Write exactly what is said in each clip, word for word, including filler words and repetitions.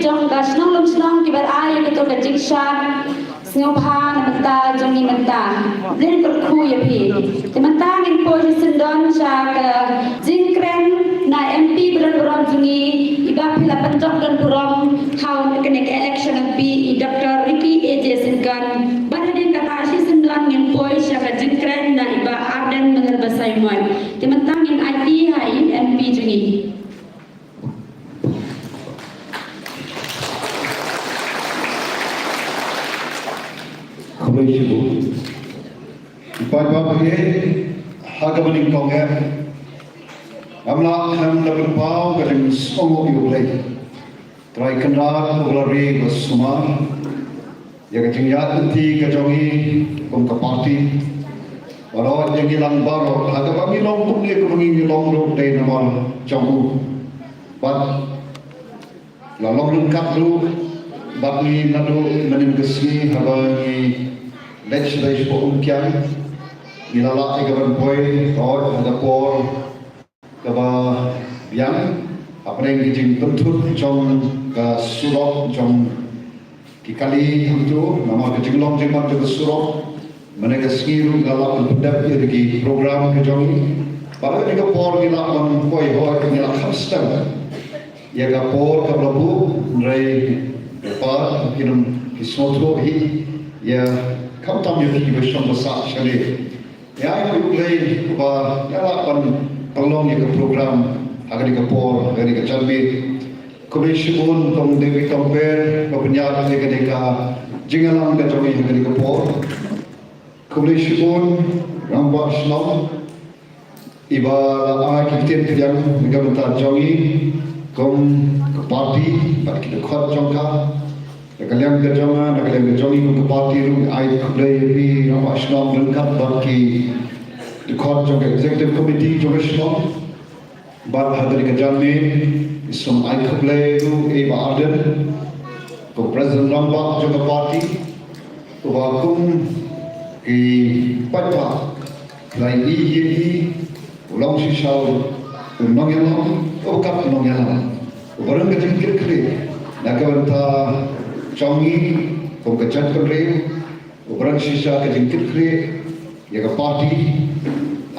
jong ka shnong lum shnong kiba ai ïa kato ka jingshad sngewbha na bynta jong ngi mynta. Blei kyrkhu ïa phi. Te mynta ngin poi shisyndon sha ka jingkren na M P ba don burom jong ngi, iba phi la pynjop don burom ha kane ka election M P, i Doctor Ricky A J Syngkon. Bad hadien kata shisyndon ngin poi sha ka jingkren na i Bah Ardent Miller Basaiawmoit. Te mynta ngin aiti ha i M P jong ngi. Khublei shibun. Paidbah phi ha kaba nyngkong eh, ngam lah khlem da pynpaw ka jingsngewnguh ïa U Blei. Trai Kynrad uba la ri ba sumar ïa ka jingïaid lynti ka jong ngi kum ka party. Baroh ïa ngi lang baroh ha kaba ngi long kumne kumba ngi long ruh dei namar jong u. Bad la long ryngkat ruh bad ngi naduh mynnin ka sngi haba ngi leit sha dei sha Umkiang. Ngi la lah ïa ka ban poi, hooid, ha ka por kaba biang hapdeng ki jingpynthut jong ka surok jong ki kali hangto, namar ka jinglong jingman jong ka surok. Mynne ka sngi ruh ngi la lah ban pyndep ïa ki program ka jong ngi. Bad ha kane ka por ngi lah ban poi, hooid, ngi la kham step ïa ka por kaba la buh, hynrei ki paid ki nang ki sngewthuh hi ïa, khamtam ïa phi kiba shong ba sah shane. Ïa, ïa U Blei uba ïa lah ban pynlong ïa ka program ha kane ka por, ha kane ka janmiet. Khublei shibun Kong David Tomper ba pynïaid ïa kane ka jingïalang ka jong ngi ha kane ka por. Khublei shibun Rangbah Shnong iba la ai ki ktien pdiang na ka bynta jong ngi kum ka party bad ki dkhot jong ka. Na ka liang ka jong nga, na ka liang ka jong ngi kum ka party ruh ngi ai khublei ïa phi Rangbah Shnong ryngkat bad ki dkhot jong ka executive committee jong ka shnong. Bad ha kane ka janmiet ngi sngewbha ai khublei ruh ïa i Bah Ardent, kum President Rangbah jong ka party, uba kum ki paidbah la ïohi ïa i, u long shisha u nongïalam, u kat u nongïalam, uba rung ka jingkitkhlieh na ka bynta jong ngi kum ka jaitbynriew, uba rung shisha ka jingkitkhlieh ïa ka party,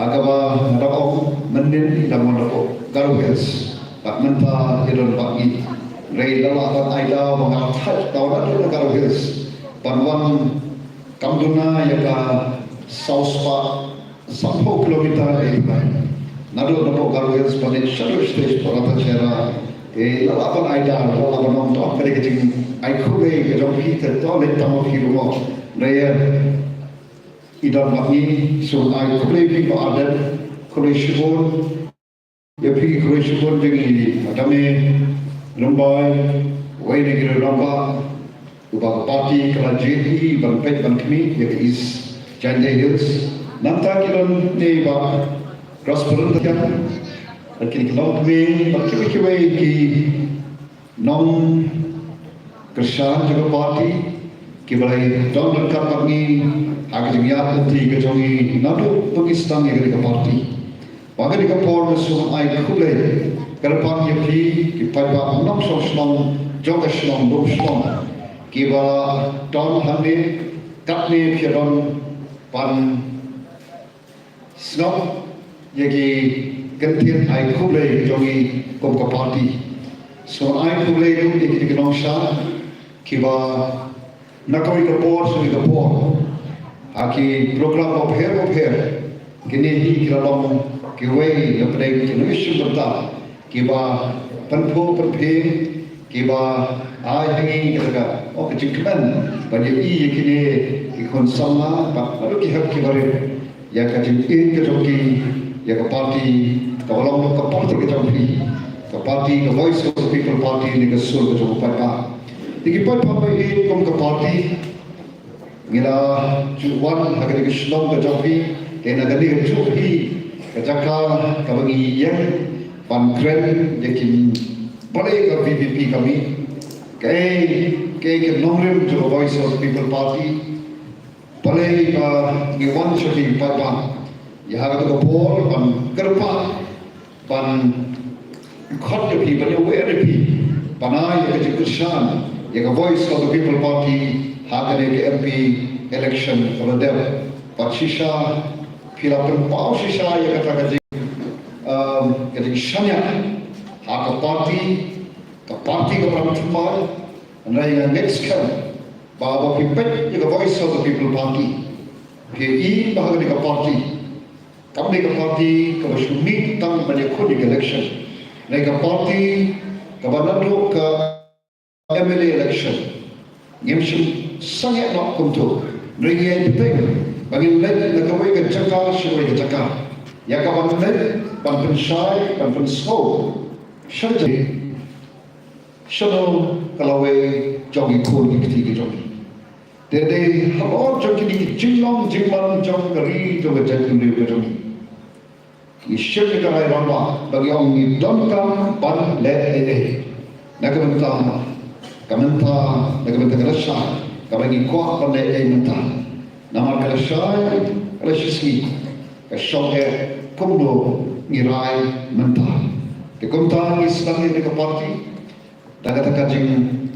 ha kaba nga da ong mynnin i dang wan napoh Garo Hills bad mynta i don bad ngi. Hynrei la lah ban ai daw ba nga la thait da wan napoh Garo Hills ban wan kam duna ïa ka saw spah sanphew kilometer, eh, naduh napoh Garo Hills ban leit shaduh sha state Porathachera. Eh, la lah ban ai daw, la lah ban ong, to ka dei ka jingai khublei ka jong phi, te to leit tang ma phi ruh mo. Hynrei ïa i don bad ngi, sngewbha ai khublei ïa phi Bah Ardent, khublei shibun ïa phi, khublei shibun jong i Madam Rymbai, uwei na ki rangbah uba ka party ka la jied ïa i ban peit ban khmih ïa ka East Jaintia Hills. Nangta ki don ne i Bah Crossborough Thakiang, bad kine ki longkmie bad kiwei kiwei ki nongkyrshan jong ka party kiba la don ryngkat bad ngi ha ka jingïaid lynti ka jong ngi naduh ba ngi sdang ïa kane ka party. Ba kane ka por nga sngewbha ai khublei kyrpang ïa phi ki paidbah nongshong shnong jong ka shnong lum shnong kiba don hangne, katne phi don ban sngap ïa ki kyntien ai khublei jong ngi kum ka party. Sngewbha ai khublei ruh ïa ki, ki nongshad kiba na kawei ka por sha kawei ka por ha ki program bapher bapher. Kine hi ki la long kiwei na pdeng ki nongïashim bynta kiba pynphuh pynphieng, kiba ai ha ngi kata ka, oh, ka jingkmen ban ïohi ïa kine ki khun samla bad naduh ki hep ki barit ïa ka jingïeit ka jong ki ïa ka party kaba long ka party ka jong phi, ka party ka Voice of the People Party ne ka sur ka jong u paidbah. Te ki paidbah ba ïeit, kum ka party ngi la ju wan ha kane ka shnong ka jong phi, te na kane ka juh hi ka jaka kaba ngi ïeng ban kren ïa ki, balei ka V P P ka mih, kaei kaei ka nongrim jong ka Voice of the People Party, balei ba ngi wan sha phi paidbah ïa ha kata ka por ban kyrpad ban khot ïa phi, ban ïa wer ïa phi Ban ai ïa ka jingkyrshan ïa ka Voice of the People Party ha kane ka M P election kaba la dep. Bad shisha phi la pynpaw shisha ïa kata ka jing, um, ka jingshaniah ha ka party, ka party kaba ram thymmai. Hynrei nga ngeit skhem ba haba phi peit ïa ka Voice of the People Party, phi i ba ha kane ka party kam dei ka party kaba shu mih tang ban ïakhun ïa ka election. Hynrei ka party kaba naduh ka M L A election ngim shym sangeh noh kumto. Hynrei ngi ïai bteng ba ngin leit na kawei ka jaka sha kawei ka jaka ïa ka ban leit ban pynshai ban pynsngew sha jong, shano ka lawei jong ki khun ki kti ki jong ngi. Te dei halor jong kine ki jinglong jingman jong ka ri jong ka jaitbynriew ka jong ngi. Ngi shim ïa ka rai rangbah ba ngi ong ngi donkam ban leh ei ei. Na ka bynta, ka bynta, na ka bynta ka lashai kaba ngi kwah ban leh ei mynta. Namar ka lashai ka la shisngi, ka shong eh kumno ngi rai mynta. Te kumta ngi sdang ïa ka party da kata ka jing,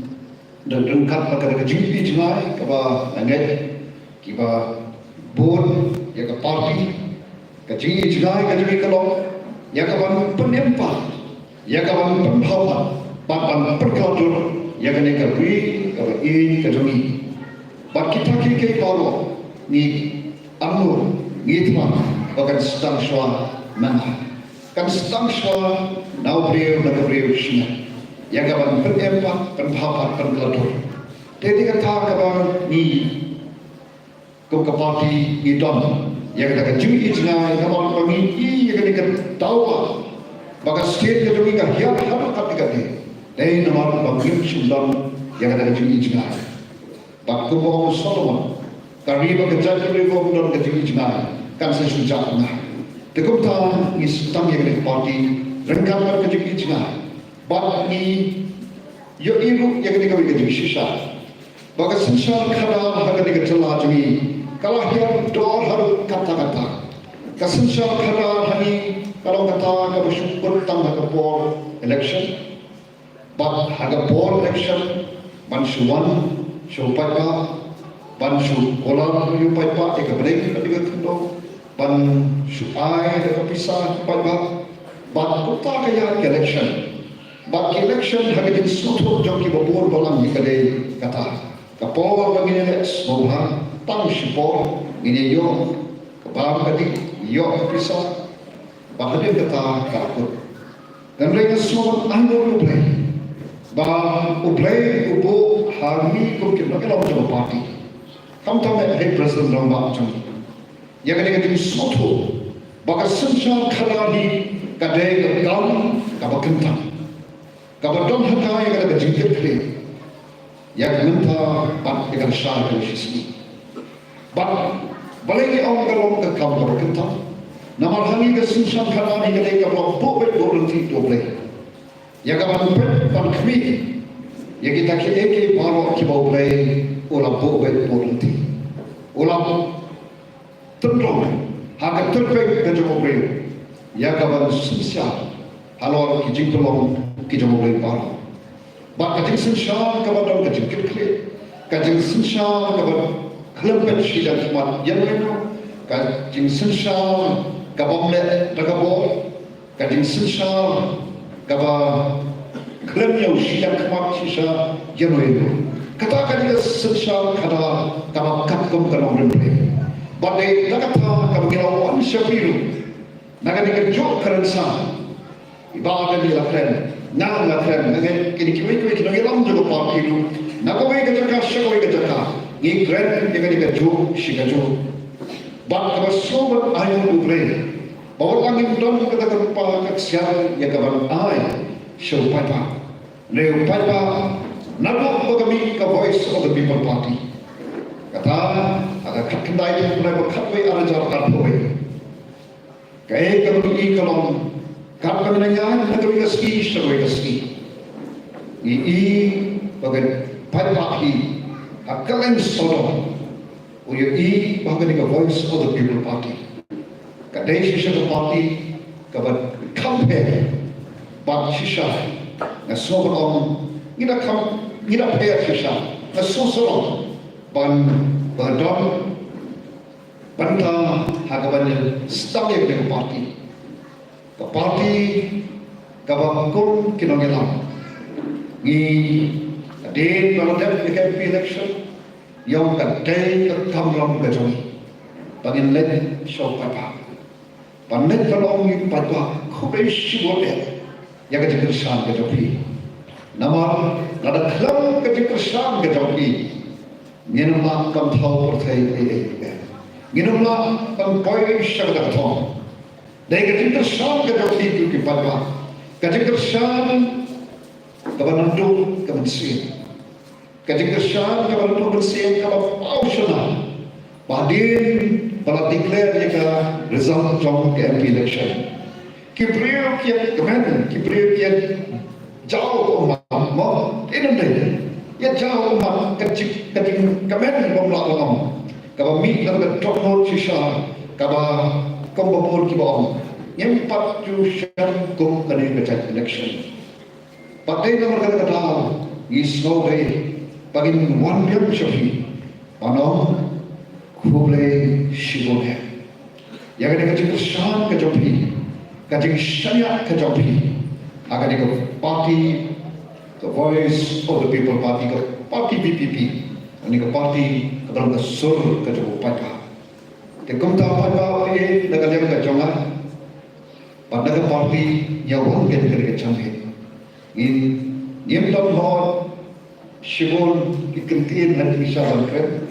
da ryngkat bad kata ka jingïohi jngai kaba nga ngeit kiba bun ïa ka party. Ka jingïohi jngai ka jong ngi ka long ïa ka ban pynim pat, ïa ka ban pynbha pat bad ban pynkylla dur ïa kane ka ri kaba ïeit ka jong ngi. Bad kita kiei kiei baroh ngi angnud, ngi thrang ba kan sdang shuwa mynta, kan sdang shuwa na u briew na ka briew shisha ïa ka ban pynim pat, pynbha pat, pynkylla dur. Te dei kata kaba ngi kum ka party ngi don ïa kata ka jingïohi jngai namar ba ngi i ïa kane ka daw ba ka state ka jong ngi ka hiar haduh katta katta. Dei namar ba ngim shym don ïa kata ka jingïohi jngai. Bad kumba ong u Solomon, ka ri bad ka jaitbynriew kaba ym don ka jingïohi jngai kan sa shu jah bnai. Te kumta ngi sdang ïa kane ka party ryngkat bad ka jingïohi jngai. Bad ngi ïohi ruh ïa kane kawei ka jingshisha ba ka synshar khadar ha kane ka jylla jong ngi ka la hiar dor haduh katta katta. Ka synshar khadar ha ngi ka long kata kaba shu kut tang ha ka por election. Bad ha ka por election ban shu wan sha u paidbah, ban shu kular ïa u paidbah ïa ka bneng bad ïa ka khyndew, ban shu ai da ka pisa ha u paidbah. Bad kumta ka ïaid ka election. Bad ka election ha ka jingsngewthuh jong kiba bun balang hi ka dei kata. Ka por ba ngin ïaleh sngewbha tang shipor ngin ïa ïoh ka bam ka dih, ïoh ka pisa. Bad hadien kata ka la kut. Hynrei nga sngewbha ban ainguh ïa U Blei ba U Blei u buh ha ngi kum ki nongïalam jong ka party, khamtam eh ha i president rangbah jong ngi, ïa kane ka jingsngewthuh ba ka synshar khadar hi ka dei ka kam kaba kyntang, kaba don ha ka ïa kata ka jingkitkhlieh ïa ka mynta bad ïa ka lashai ka shisngi. Bad balei ngi ong ka long ka kam kaba kyntang? Namar ha ngi ka synshar khadar hi ka dei kaba la buh beit buh lynti da U Blei ïa ka ban peit ban khmih ïa kita kiei kiei baroh kiba U Blei u la buh beit buh lynti. U la tynrong ha ka tyrpeng ka jong u briew ïa ka ban synshar halor ki jingpynlong ki jong u briew baroh. Bad ka jingsynshar kaba don ka jingkitkhlieh, ka jingsynshar kaba khlem peit shiliang khmat ïano ïano, ka jingsynshar kaba ym leh da ka bor, ka jingsynshar kaba khlem ñiew shiliang khmat shisha ïano ïano. Kata ka dei ka synshar khadar kaba katkum ka nongrim Blei. Bad dei da kata kaba ngi la wan sha phi ruh na kane kajuh ka rynsan. I Bah Dandi la kren, nga la kren, nga ngeit kine kiwei kiwei ki nongïalam jong ka party ruh na kawei ka jaka sha kawei ka jaka ngi kren ïa kane kajuh shi kajuh. Bad kaba sngewbha ban ainguh ïa U Blei ba wat la ngim don kata ka rupa ka ksiar ïa ka ban ai sha u paidbah, ne u paidbah naduh ba ka mih ka Voice of the People Party. Kata ha ka khatkhyndai jong u bnai ba khatwei ar hajar arphew wei. Kaei kaba ngi i ka long katba ngi ïaid na kawei ka sngi sha kawei ka sngi, ngi i ba ka paidbah hi ha kylleng sawdong u ïohi ba kane ka Voice of the People Party ka dei shisha ka party kaba kham pher. Bad shisha nga sngewbha ban ong Ngi da kham, ngi da pher shisha. Nga sngewsarong ban, ban don bynta ha kaba ngi sdang ïa ka party. Ka party kaba kum ki nongïalam, ngi, hadien ba la dep ïa ka M P election, ïa ka dei ka kamram ka jong ngi ba ngin leit sha u paidbah. Ban leit ban ong ïa u paidbah, khublei shibun eh ïa ka jingkyrshan ka jong phi. Namar lada khlem ka jingkyrshan ka jong phi, ngin ym lah ban thaw pyrthei ei ei. Ngin ym lah ban poi sha kata ka thong. Dei ka jingkyrshan ka jong phi, ki paidbah. Ka jingkyrshan kaba naduh ka mynsiem. Ka jingkyrshan kaba naduh mynsiem kaba paw shynna. Ba hadien ba la declare ïa ka result jong ka M P election, ki briew ki ïa kmen, ki briew ki ïa jaw ka ummat, mo, ki nang dei ïa jaw ka ummat, ka jing, ka jingkmen bym lah ban ong. Kaba mih na ka dohnud shisha, kaba kumba bun kiba ong, ngim pat ju shem kum kane ka jait election. Bad dei namar kata ka daw ngi sngew dei ba ngin wan biang sha phi ban ong khublei shibun eh ïa kane ka jingkyrshan ka jong phi, ka jingshaniah ka jong phi ha kane ka party, ka Voice of the People Party, ka party V P P, kane ka party kaba long ka sur ka jong u paidbah. Te kumta paidbah, eh, na ka liang ka jong nga, bad na ka party, ïa wan kane ka jingmut. Ngin, ngim don hok shibun ki kyntien ha ki sha ban kren.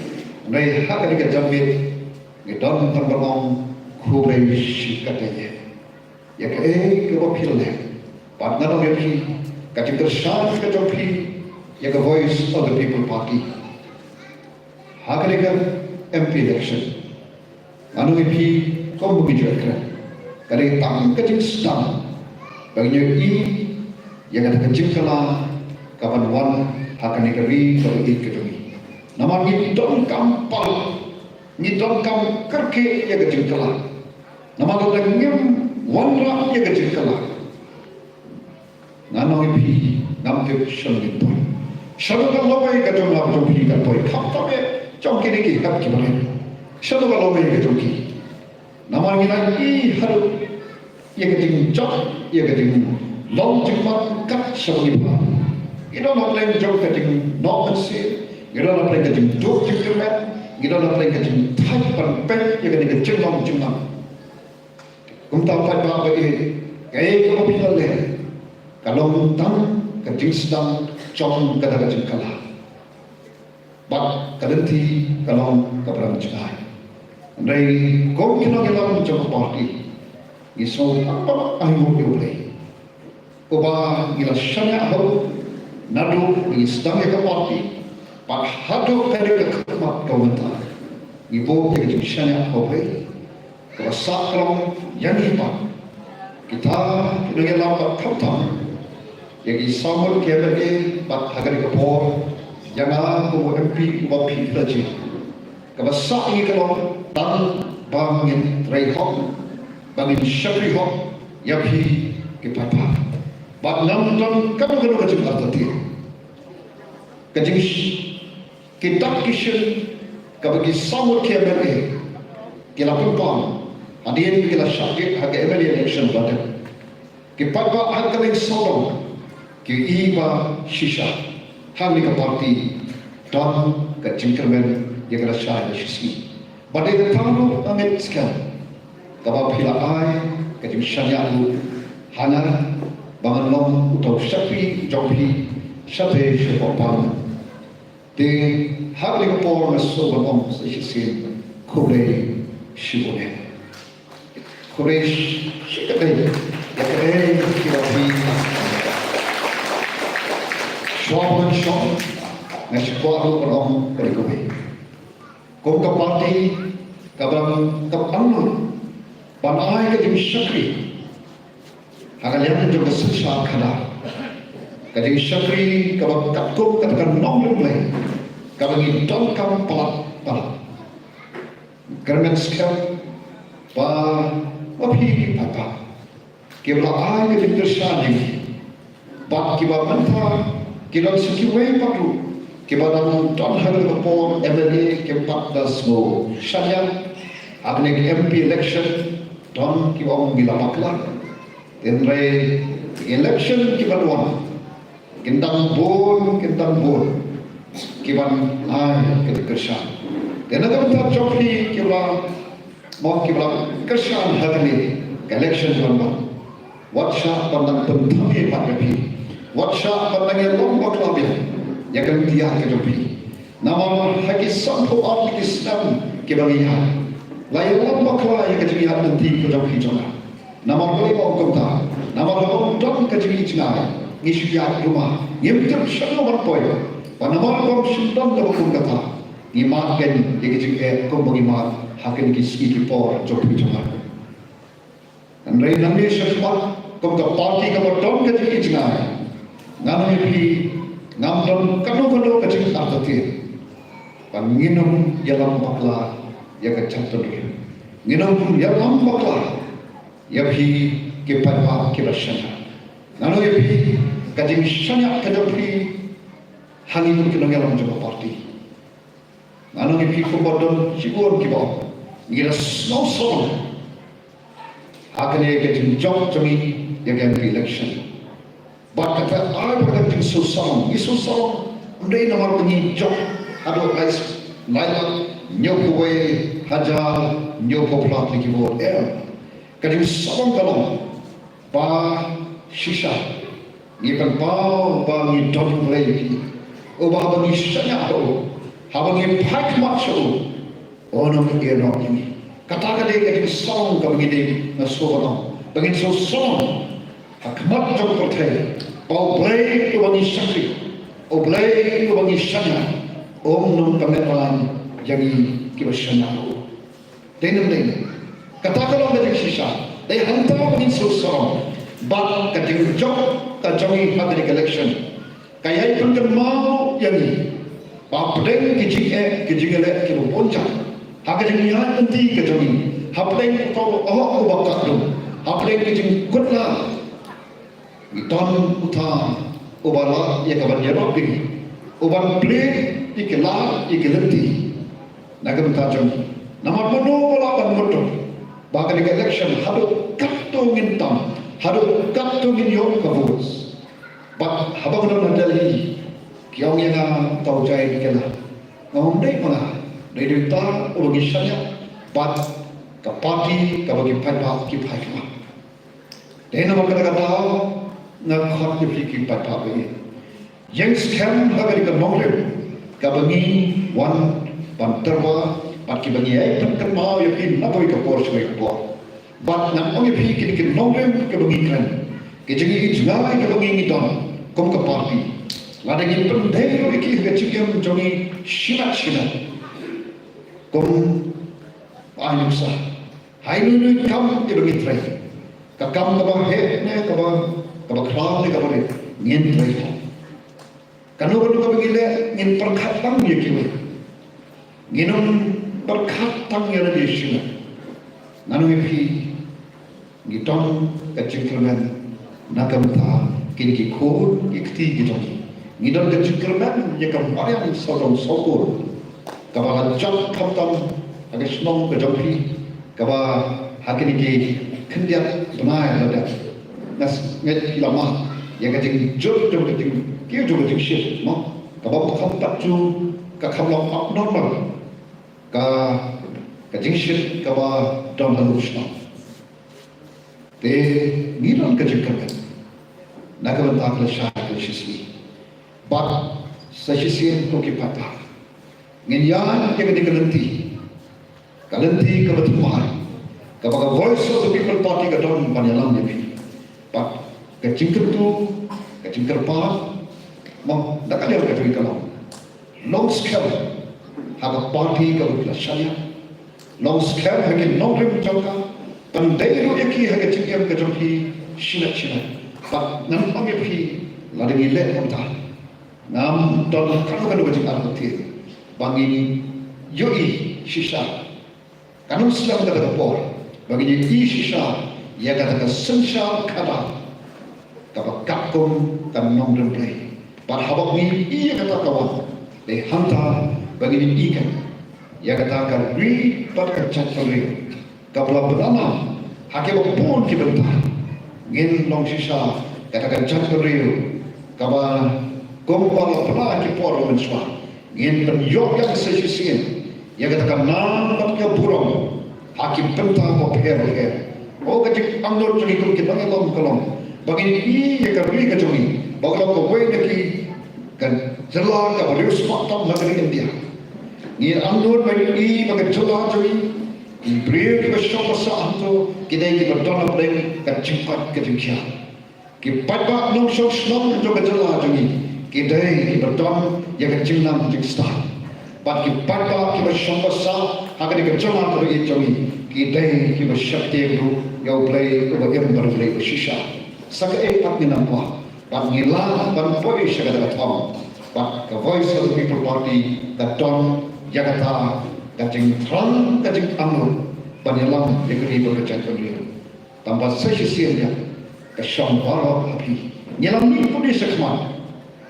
Hynrei ha kane ka jingmut ngi don tang ban ong khublei shikatdei ïa kaei kaba phi la leh. Bad ngan ong ïa phi, ka jingkyrshan ka jong phi ïa ka Voice of the People Party ha kane ka M P election, ngan ong ïa phi, kumba ngi ju kren, ka dei tang ka jingsdang ba ngin ïohi ïa kata ka jingkylla kaban wan ha kane ka ri kaba ïeit ka jong ngi. Namar ngi donkam palat, ngi donkam kyrkieh ïa ka jingkylla. Namar lada ngim wanrah ïa ka jingkylla, ngan ong ïa phi, ngam tip shano ngin poi. Shano ka lawei ka jong nga jong phi kan poi, khamtam eh jong kine ki hep ki barit. Shano ka lawei ka jong ki. Namar ngi la ïohi haduh ïa ka jingjop, ïa ka jinglong jingman kat shaba ngi phah. Ngi don hapdeng jong ka jingnong mynsiem, ngi don hapdeng ka jingduh jingkyrmen, ngi don hapdeng ka jingthait ban peit ïa kane ka jinglong jingman. Kumta paidbah ba ïeit, kaei kaba phi la leh ka long tang ka jingsdang jong kata ka jingkylla. Bad ka lynti ka long kaba rem jngai. Hynrei kum ki nongïalam jong ka party, ngi sngew tang ban ai nguh ïa U Blei uba ngi la shaniah ha u naduh ba ngi sdang ïa ka party, bad haduh kane ka khmat ka mynta ngi buh ïa ka jingshaniah ha U Blei. Kaba sah ka long ïa ngi pat, kita ki nongïalam bad khamtam ïa ki saw ngut ki M L A bad ha kane ka por ïa nga kum u M P uba phi la jied. Kaba sah ïa ngi ka long tang ba ngin trei hok, ba ngin shakri hok ïa phi ki paidbah. Bad ngam don kano kano ka jingartatien. Ka jing Ki dak ki shin kaba ki saw ngut ki M L A ki la pynpaw hadien ba ki la shah jied ha ka M L A election ba dep. Ki paidbah ha ka liang sawdong ki i ba shisha hangne ka party don ka jingkyrmen ïa ka lashai lashisngi. Bad dei tang ruh nga ngeit skhem kaba phi la ai ka jingshaniah ruh ha nga ba ngan long uta u shakri jong phi shatei sha ka parliament. Te ha kane ka por nga sngewbha ban ong sa shisien khublei shibun eh. Khublei shikatdei ïa kaei kaba phi. Shuwa ban shong nga sngewbha ruh ban ong kane kawei. Kum ka party kaba, kaba angnud ban ai ka jingshakri ha ka liang jong ka synshar khadar, ka jingshakri kaba katkum kata ka nongrim Blei kaba ngi donkam palat palat. Kyrmen skhem ba ma phi ki paidbah kiba la ai ka jingkyrshan ïa ngi bad kiba mynta Ki don sa kiwei pat ruh kiba dang don ha kane ka por M L A, kim pat da sngewshaniah ha kane ka M P election. Don kiba ong ngi la bakla. Hynrei election kiba don kin dang bun, kin dang bun kiban ai ka jingkyrshan. Te na ka bynta jong phi kiba, mo, kiba kyrshan ha kane ka election kiban wan, wat shah ban dang pynthame pat ïa phi. Wat shah ban dang ïalam bakla biang ïa ka lynti ka jong phi. Namar ha ki sanphew ar tylli ki snem kiba ngi ïaid, la ïalam bakla ïa ka jingïaid lynti ka jong phi jong nga. Namar balei nga ong kumta? Namar haba ym don ka jingïohi jngai, ngi shu ïaid rumah, ngim tip shano ban poi. Bad namar ba ym shym don kaba kum kata, ngi mad kein ïa ka jingeh kumba ngi mad ha kine ki sngi ki por jong phi jong nga. Hynrei nangne shakhmat, kum ka party kaba don ka jingïohi jngai, ngan ong ïa phi, ngam don kano kano ka jingartatien ba ngin ym ïalam bakla ïa ka jaitbynriew. Ngin ym ïalam bakla ïa phi ki paidbah kiba shaniah. Ngan ong ïa phi, ka jingshaniah ka jong phi ha ngi kum ki nongïalam jong ka party, ngan ong ïa phi, kumba don shibun kiba ong, ngi la sngewsarong ha kane ka jingjop jong ngi ïa ka M P election. Bad kata ai ba ka jingsngewsarong, ngi sngewsarong ym dei namar ba ngi jop haduh lai, lai lak hynñiewphew wei hajar hynñiewphew phra tylli ki vote, em. Ka jingsngewsarong ka long ba shisha ngi pynpaw ba ngi don U Blei, uba haba ngi shaniah ha u, haba ngi phai khmat sha u, un ym ïehnoh ïa ngi. Kata ka dei ka jingsarong kaba ngi dei, nga sngewbha ba ngin sngewsarong ha khmat jong ka pyrthei ba U Blei uba ngi shakri, U Blei uba ngi shaniah, um nang pynlehrain ïa ngi kiba shaniah ha u. Dei ne ym dei? Kata ka long ka jingshisha. Dei hangta ba ngin sngewsarong ba ka jingjop ka jong ngi ha kane ka election ka ïai pynkynmaw ïa ngi ba hapdeng ki jingeh ki jingïaleh kiba bun jait ha ka jingïaid lynti ka jong ngi, hapdeng uto u hok uba katto, hapdeng ki jingkut lad, ngi don uta uba lah ïa ka ban ïarap ïa ngi, uban plie ïa ki lad ïa ki lynti na ka bynta jong ngi. Namar mano ba lah ban mutdur ba ha kane ka election haduh katto ngin tam, haduh katto ngin ïoh ka votes. Bad haba nga don ha Delhi, ki ong ïa nga, uta u Jaiñtia, nga ong ym dei ma nga, dei uta uba ngi shaniah bad ka party kaba ki paidbah ki phai khmat. Dei namar kata ka daw nga khot ïa phi ki paidbah ba ïeit, ïeng skhem ha kane ka nongrim kaba ngi wan ban tyrwa bad kiba ngi ïai pynkynmaw ïa phi na kawei ka por sha kawei ka por. Bad ngan ong ïa phi, kine ki nongrim kiba ngi kren, ki jingïohi jngai kiba ngi ngi don kum ka party, lada ngi pyndei ruh ïa ki ha ka jingim jong ngi shimet shimet, kum ai nuksa, ha ine i kam iba ngi trei, ka kam kaba heh ne kaba, kaba khraw ne kaba rit, ngin trei. Kano kano kaba ngi leh ngin pyrkhat tang ïa kiwei, ngin ym pyrkhat tang ïa lade shimet. Ngan ong ïa phi, ngi don ka jingkyrmen na ka bynta kine ki khun ki kti ki jong ngi. Ngi don ka jingkyrmen ïa ka mariang sawdong sawkun kaba la jop khamtam ha ka shnong ka jong phi, kaba ha kine ki khyndiat bnai la dep, nga ngeit phi la mad ïa ka jingjur jong ka jingkiew jong ka jingshit, mo, kaba kham pat ju, ka kham long abnormal ka, ka jingshit kaba don ha u shnong. Te ngi don ka jingkyrmen na ka bynta ka lashai ka lashisngi. Bad sa shisien, ko ki paidbah, ngin ïaid ïa kane ka lynti, ka lynti kaba thymmai kaba ka Voice of the People Party ka don ban ïalam ïa phi. Bad ka jingkyntu, ka jingkyrpad, mo, na ka liang ka jong ngi ka long, long skhem ha ka party kaba phi la shaniah, long skhem ha ki nongrim jong ka, pyndei ruh ïa ki ha ka jingim ka jong phi shimet shimet. Bad ngan ong ïa phi, lada ngi leh kumta, ngam don kano kano ka jingartatien ba ngin ïohi shisha, kan ym slem kata ka por ba ngin ïohi shisha ïa kata ka synshar khadar kaba katkum ka nongrim Blei. Bad haba ngi ïohi ïa kata ka wan, dei hangta ba ngin ïohi kan ïa kata ka ri bad ka jaitbynriew kaba la bynrap ha kiba bun ki bynta. Ngin long shisha kata ka jaitbynriew kaba kumba la pynlong ha ki por mynshwa. Ngin pynïoh ïa ka sa shisien ïa kata ka nam bad ka burom ha ki bynta bapher bapher. O ka jingangnud jong ngi kum ki nongïalam ka long ba ngin ïohi ïa ka ri ka jong ngi ba ka long kawei na ki ka jylla kaba riewspah tam ha ka ri India. Ngi angnud ba ngi ïohi ba ka jylla jong ngi, ki briew kiba shong ba sah hangto ki dei kiba don hapdeng ka jingkoit ka jingkhiah. Ki paidbah nongshong shnong jong ka jylla jong ngi ki dei kiba don ïa ka jingnang jingstad. Bad ki paidbah kiba shong ba sah ha kane ka jylla kaba ïeit jong ngi ki dei kiba sheptieng ruh ïa U Blei uba im bad U Blei uba shisha. Sa kaei pat ngin ym kwah. Bad ngi lah ban poi sha kata ka thong. Bad ka Voice of the People Party ka don ïa kata ka jingthrang, ka jingangnud ban ïalam ïa ka ri bad ka jaitbynriew. Tangba sa shisien ïa ka shong baroh ha phi. Ngi lam mih put shakhmat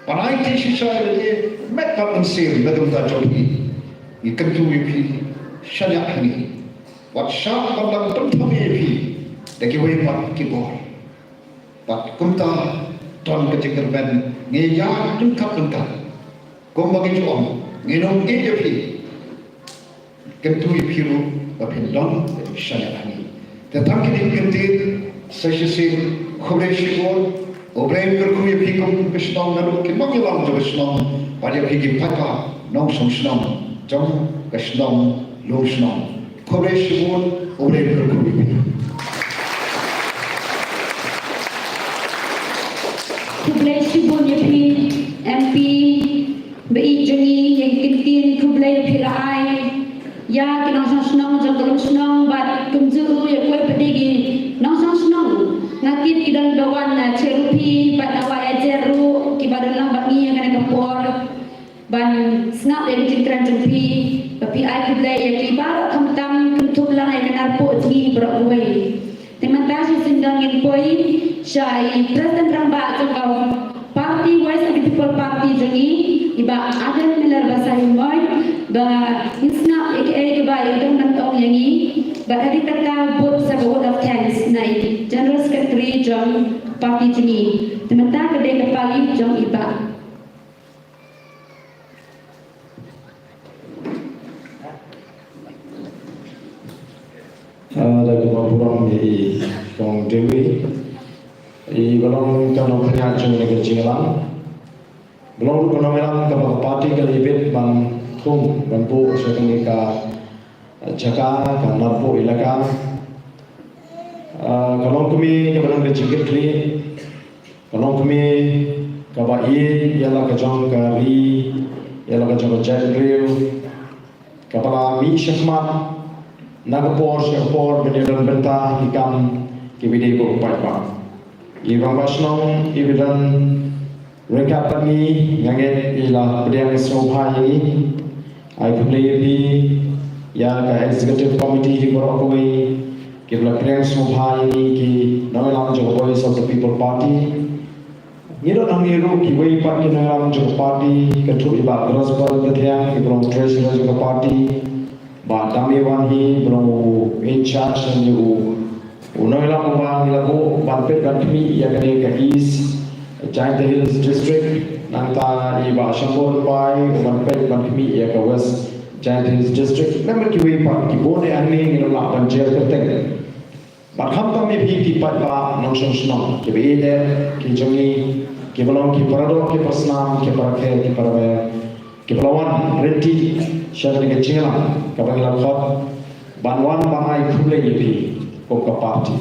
ban aiti shisha ïa lade met bad mynsiem na ka bynta jong phi. Ngi kyntu ïa phi, shaniah ha ngi. Wat shah ban dang pynthame ïa phi da kiwei pat ki bor. Bad kumta don ka jingkyrmen, ngi ïaid ryngkat ryngkat. Kumba ngi ju ong, ngin ym ïeit ïa phi. Kyntu ïa phi ruh ba phin don ka jingshaniah ha ngi. Te tang kine ki kyntien, sa shisien khublei shibun. U Blei un kyrkhu ïa phi kum ka shnong, naduh ki nongïalam jong ka shnong bad ïa phi ki paidbah nongshong shnong jong ka shnong Lumshnong. Khublei shibun, U Blei un kyrkhu ïa phi. Khublei shibun ïa phi, M P ba ïeit jong ngi, ïa ki kyntien khublei ba phi la ai ïa ki nongshong shnong jong ka Lumshnong bad kumjuh ruh ïa kiwei pat de ki nongshong shnong. Nga tip ki don ba wan na Cherokee bad na Wai Ajer ruh kiba don lang bad ngi ïa kane ka por ban sngap ïa ka jingkren jong phi, ba phi ai khublei ïa ki baroh khamtam, kynthup lang ïa ka Narpuh jong ngi baroh kawei. Te mynta shisien ngin poi sha i President Rangbah jong ka party Voice of the People Party jong ngi, i Bah Ardent Miller Basaiawmoit, ba ngin sngap ïa kaei kaba i dang ban ong ïa ngi. Bad hadien kata bud sa ka vote of thanks na i General Secretary jong party jong ngi. Te mynta ka dei ka pali jong i Bah. Ah, da kaba burom ïa i Kong Dewi, iba long ka nongpynïaid jong kane ka jingïalang. Ba long ruh ka nongïalang kaba ka party ka la ïabit ban thung ban buh sha kane ka jaka, ka Narpuh Elaka. Ah, ka long kmie kaba don ka jingkitkhlieh, ka long kmie kaba ïeit ïa la ka jong ka ri, ïa la ka jong ka jaitbynriew, kaba la mih shakhmat na ka por sha ka por ban ïadon bynta ki kam kiba ïadei bad u paidbah. I Rangbah Shnong iba don ryngkat bad ngi, nga ngeit i la pdiang sngewbha ïa ngi. Ai khublei ïa phi, ïa ka Executive Committee hi baroh kawei kiba la pdiang sngewbha ïa ngi ki nongïalam jong ka Voice of the People Party. Ngi don hangne ruh kiwei pat ki nongïalam jong ka party, katto i Bah Graspel Pathiang, iba long treasurer jong ka party, Bah Dame Wanhi, iba long u in charge, ne u, u nongïalam uba ngi la buh ban peit ban khmih ïa kane ka East Jaintia Hills District, nangta i Bah Shangor Bai, uban peit ban khmih ïa ka West Jaintia Hills District, namar kiwei pat ki bun eh hangne ngim lah ban jer kyrteng. Bad khamtam ïa phi ki paidbah nongshong shnong kiba ïeit ki jong ngi, kiba long ki paradoh ki parasnam, ki parakhe ki paramer, kiba la wan ryntih sha kane ka jingïalang kaba ngi la khot ban wan ban ai khublei ïa phi kum ka party.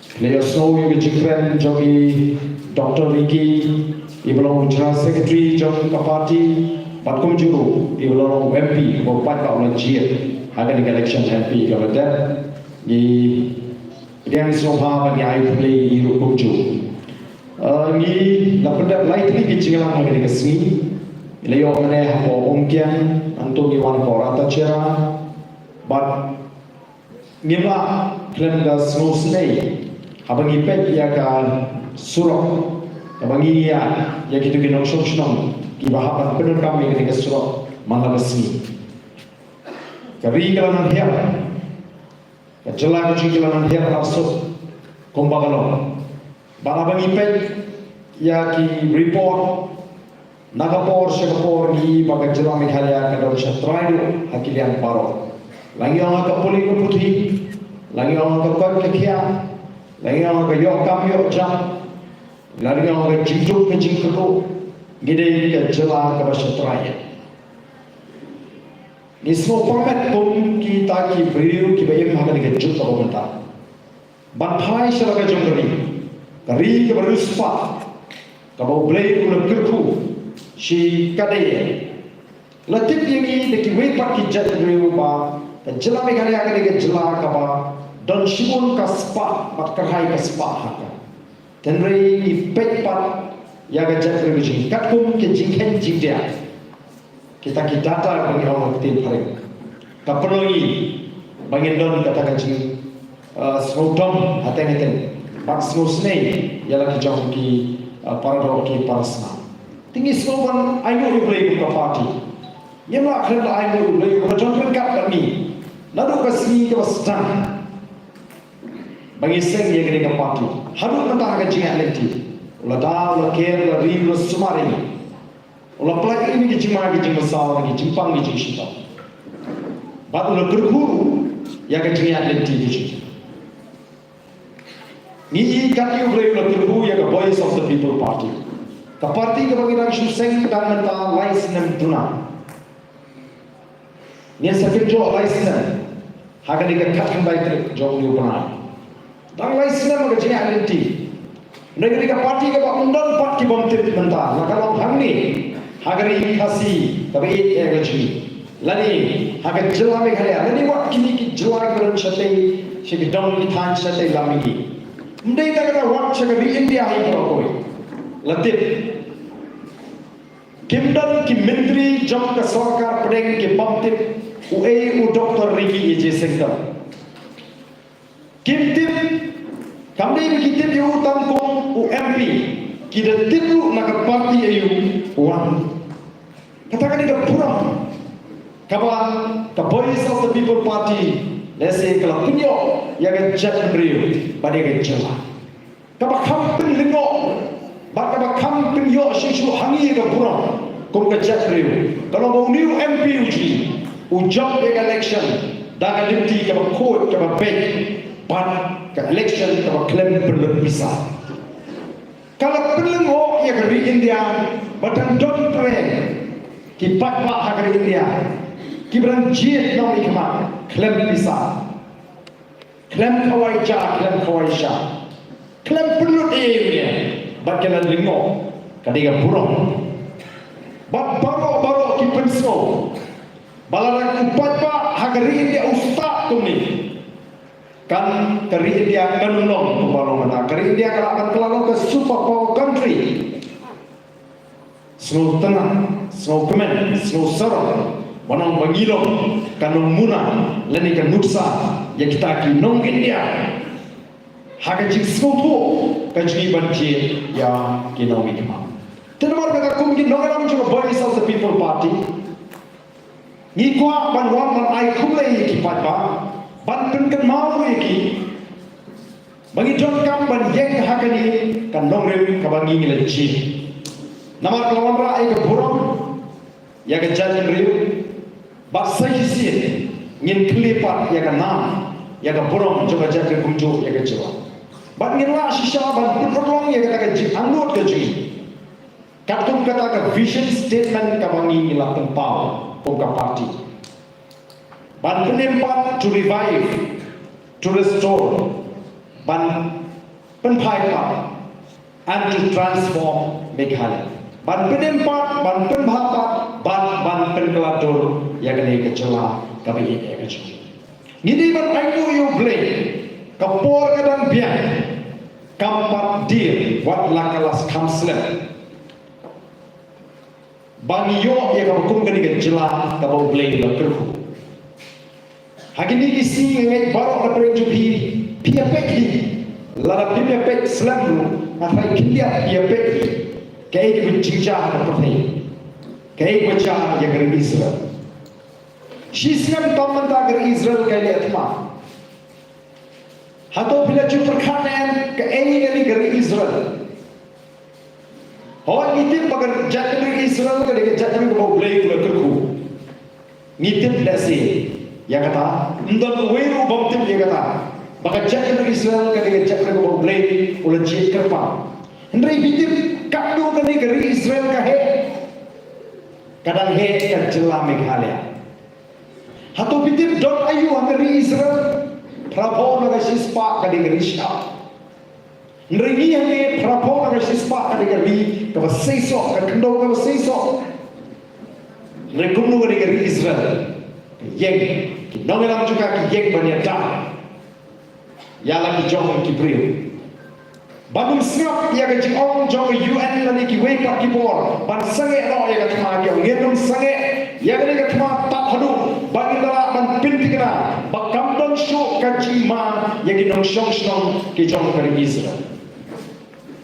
Phi la ïohsngew ïa ka jingkren jong i Doctor Ricky, iba long u General Secretary jong ka party, bad kumjuh ruh iba long u M P uba u paidbah u la jied ha kane ka election M P kaba la dep. Ngi pdiang sngewbha bad ngi ai khublei ïa i ruh kumjuh. Eh, ngi la pyndep lai tylli ki jingïalang ha kane ka sngi. Ngi la ïoh mynne hapoh Umkiang, hangto ngi wan hapoh Ratacherra. Bad ngim lah khlem da sngewsynei haba ngi peit ïa ka surok Kaba ngi ïa, ïa kito ki nongshong shnong kiba hap ban pyndonkam ïa kane ka surok man la ka sngi. Ka ri ka la nang hiar, ka jylla ka jong ngi ka la nang hiar arsut kumba ka long. Bad haba ngi peit ïa ki report na ka por sha ka por, ngi i ba ka jylla Meghalaya ka don sha trai duh ha ki liang baroh. La ngi ong ha ka pule ka puthi, la ngi ong ha ka koit ka khiah, la ngi ong ha ka ïoh kam ïoh jam, la ngi ong ha ka jingduk ka jingkyrduh, ngi dei ka jylla kaba sha trai. Ngi sngewpang met kum kita ki briew kiba im ha kane ka juk kaba mynta ban phai sha la ka jong ka ri, ka ri kaba riewspah, kaba U Blei u la kyrkhu shi katdei. La tip ïa ngi da kiwei pat ki jaitbynriew ba ka jylla Meghalaya ka dei ka jylla kaba don shibun ka spah bad kyrhai ka spah ha ka. Hynrei ngi peit pat ïa ka jaitbynriew ka jong ngi katkum ki jingkheiñ jingdiah. Kita ki data ba ngi ong ha ka ktien phareng ka pynlong ïa ngi ba ngin don kata ka jing, uh, sngewdom hateng hateng bad sngewsnei ïa la ki jong ki, uh, paradoh ki parasnam. Te ngi sngew ban ainguh ïa U Blei kum ka party. Ngim lah khlem da ainguh ïa U Blei uba la don ryngkat bad ngi naduh ka sngi kaba sdang ba ngi seng ïa kane ka party haduh mynta ha ka jingïaid lynti. U la da, u la ker, u la ri, u la sumar ïa ngi. U la pynlait ïa ngi na ki jingma ki jingmynsaw, na ki jingpang ki jingshitom. Bad u la kyrkhu ruh ïa ka jingïaid lynti ka jong ngi. Ngi i kat ïa U Blei u la kyrkhu ïa ka Voice of the People Party. Ka party kaba ngi dang shu seng tang mynta lai snem duna. Ngin sa kynjoh lai snem ha kane ka khatkhyndai tarik jong une u bnai. Dang lai snem ha ka jingïaid lynti. Hynrei kane ka party kaba ym don pat ki bym tip mynta, la ka long hangne ha ka ri Khasi kaba ïeit ïa ka jong ngi, lane ha ka jylla Meghalaya, lane wat kine ki jylla kiba don shatei, sha ki dong ki thaiñ shatei lam mihngi. Ym dei tang kata, wat sha ka ri India hi baroh kawei. La tip. Kim don ki myntri jong ka sorkar pdeng ki bym tip uei u Doktor Ricky A J Syngkon. Kim tip, kam dei ba ki tip ïa u tang kum u M P, ki da tip ruh na ka party aïu u wan. Kata ka dei ka burom kaba ka Voice of the People Party lehse ka la pynïoh ïa ka jaitbynriew bad ïa ka jylla. Kaba kham pynlyngngoh bad kaba kham pynïoh shisha ha ngi ka burom kum ka jaitbynriew ka long ba une u M P u jong ngi u jop ïa ka election da ka lynti kaba khuid kaba beit bad ka election kaba khlem pynlut pisa. Ka la pynlyngngoh ïa ka ri India ba dang don trei ki paidbah ha ka ri India kiba dang jied nongmihkhmat khlem pisa. Khlem khawai ja, khlem khawai sha, khlem pynlut ei ei ruh ïa, bad ka la lyngngoh. Ka dei ka burom. Bad baroh baroh ki pynsngew ba lada u paidbah ha ka ri India u stad kumne, kan ka ri India kan ym long kumba long mynta. Ka ri India ka lah ban kylla long ka super power country. Sngewtynnat, sngewkmen, sngewsarong ban ong ba ngi long ka nongmuna lane ka nuksa ïa kita ki nong India ha ka jingsngewthuh ka jingim ban jied ïa ki nongmihkhmat. Te namar kata kum ki nongïalam jong ka Voice of the People Party, ngi kwah ban wan ban ai khublei ïa ki paidbah, ban pynkynmaw ïa ki ba ngi donkam ban ïeng ha kane ka nongrim kaba ngi ngi la jied. Namar ka la wanrah ïa ka burom ïa ka jaitbynriew, bad sa shisien ngin khlieh pat ïa ka nam ïa ka burom jong ka jaitbynriew kumjuh ïa ka jylla. Bad ngin lah shisha ban pynurlong ïa kata ka jingangnud ka jong ngi. Katkum kata ka vision statement kaba ngi ngi la pynpaw kum ka party. Ban pynim pat to revive, to restore, ban pynphai pat and to transform Meghalaya. Ban pynim pat, ban pynbha pat, ban, ban pynkylla dur ïa kane ka jylla kaba ïeit ïa ka jong ngi. Ngi dei ban ainguh ïa U Blei, ka por ka dang biang, kam pat dei wat la ka la kham slem ba ngi ïoh ïa kaba kum kane ka jylla kaba U Blei u la kyrkhu. Ha kine ki sngi nga ngeit baroh na pdeng jong phi, phi ïa peit hi, lada phim ïa peit slem ruh, Nga tharai khyndiat ïa phi, kaei kaba jia ha ka pyrthei, kaei kaba jia ïa ka ri Israel. Shisnem tam mynta ka ri Israel ka ïaleh thma. Hato phi la ju pyrkhat ne em kaei kane ka ri Israel? Hooid, ngi tip ba ka jaitbynriew Israel ka dei ka jaitbynriew kaba U Blei u la kyrkhu. Ngi tip lehse ïa kata, ym don uwei ruh u bym tip ïa kata, ba ka jaitbynriew Israel ka dei ka jaitbynriew kaba U Blei u la jied kyrpang. Hynrei phi tip katno kane ka ri Israel ka heh? Ka dang heh ka jylla Meghalaya. Hato phi tip don aïu ha ka ri Israel? Phraphew na ka shispah ka dei ka ri shyiap. Hynrei ngi hangne phraphew na ka shispah ka dei ka ri kaba seisoh, ka khyndew kaba seisoh. Hynrei kumno ka dei ka ri Israel? Ka ïeng, ki nongïalam jong ka ki ïeng ban ïada ïa la ki jong ki briew. Ban ym sngap ïa ka jingong jong ka U N lane kiwei pat ki bor ban sangeh noh ïa ka thma, ki ong ngin ym sangeh ïa kane ka thma tad haduh ba ngin da lah ban pynthikna ba kam don shuh ka jingma ïa ki nongshong shnong ki jong ka ri Israel.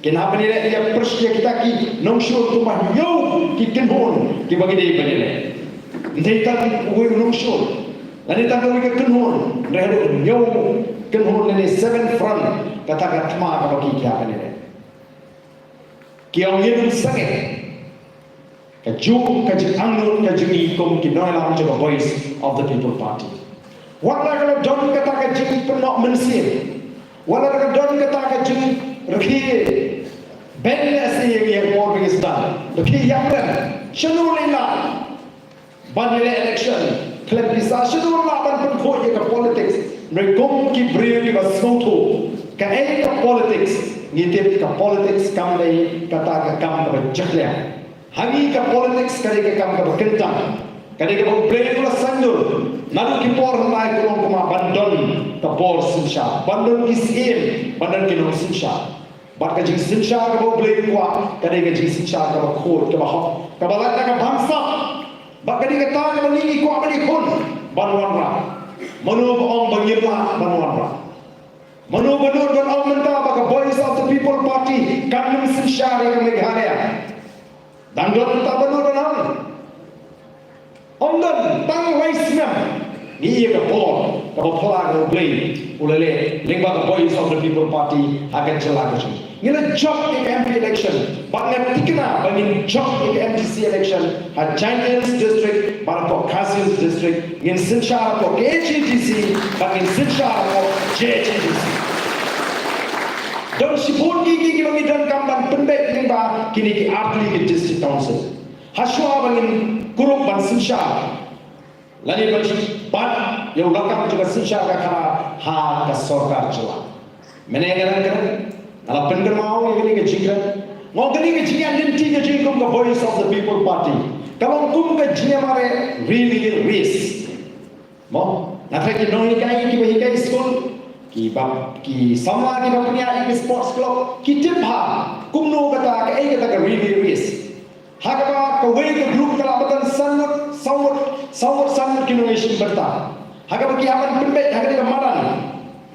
Kin hap ban ïaleh ïa pyrshah ïa kita ki nongshun kumba hynñiew ki kynhun kiba ki dei ban ïaleh. Ym dei tang uwei u nongshun lane tang uwei ka kynhun, hynrei haduh hynñiew kynhun lane seven front, kata ka thma kaba ki, ki hap ban ïaleh. Ki ong ngin ym sangeh. Kajuh ka jingangnud ka jong ngi kum ki nongïalam jong ka Voice of the People Party. Wat la ka la don kata ka jingpynnoh mynsiem, wat la ka don kata ka jingrkhie beiñ lehse ïa ngi ha ka por ba ngi sdang, rkhie ïap lem, shano lei lah ban ïaleh election khlem pisa, shano lah ban pynkhuid ïa ka politics? Hynrei kum ki briew kiba sngewthuh kaei ka politics, ngi tip ka politics kam dei kata ka kam kaba jakhlia. Ha ngi ka politics ka dei ka kam kaba kyntang, ka dei kaba U Blei u la saiñdur naduh ki por hynrei kumno kumno ban don ka bor synshar, ban don ki syiem, ban don ki nongsynshar. Bad ka jingsynshar kaba U Blei u kwah ka dei ka jingsynshar kaba khuid, kaba hok, kaba lait na ka bamsap. Bad ka dei kata kaba ngi kwah ban ïakhun ban wanrah. Mano ba ong ba ngim lah ban wanrah? Mano ba nud ban ong mynta ba ka Voice of the People Party kan ym synshar ïa ka Meghalaya? Dang don uta ba nud ban ong? Ym don, tang lai snem. Ngi ïa ka bor kaba phylla ka U Blei u la leh lyngba ka Voice of the People Party ha ka jylla ka jong ngi. Ngi la jop ïa ka M P election, bad nga thikna ba ngin jop ïa ka M D C election ha Jaintia Hills District bad hapoh Khasi Hills District. Ngin synshar hapoh K H A D C bad ngin synshar hapoh J H A D C. Don shibun ki, ki, kiba ngi donkam ban pynbeit lyngba kine ki artylli ki District Council. Hashwa ba ngin kurup ban synshar lane ban bat ïa u lakam jong ka synshar ka khadar ha ka sorkar jylla. Mynne nga dang kren, nga la pynkynmaw ïa kane ka jingkren. Nga ong kane ka jingïaid lynti ka jong ngi kum ka Voice of the People Party ka long kum ka jingïamareh relay race. Mo, nga tharai ki nonghikai kiba hikai skul, kiba, ki samla kiba pynïaid ïa ki sports club ki tip bha kumno kata, kaei kata ka relay race. Ha kaba kawei ka group ka lah ban don san ngut, saw ngut, saw ngut, san ngut ki nongïashim bynta. Ha kaba ki hap ban pynbeit ha kane ka madan,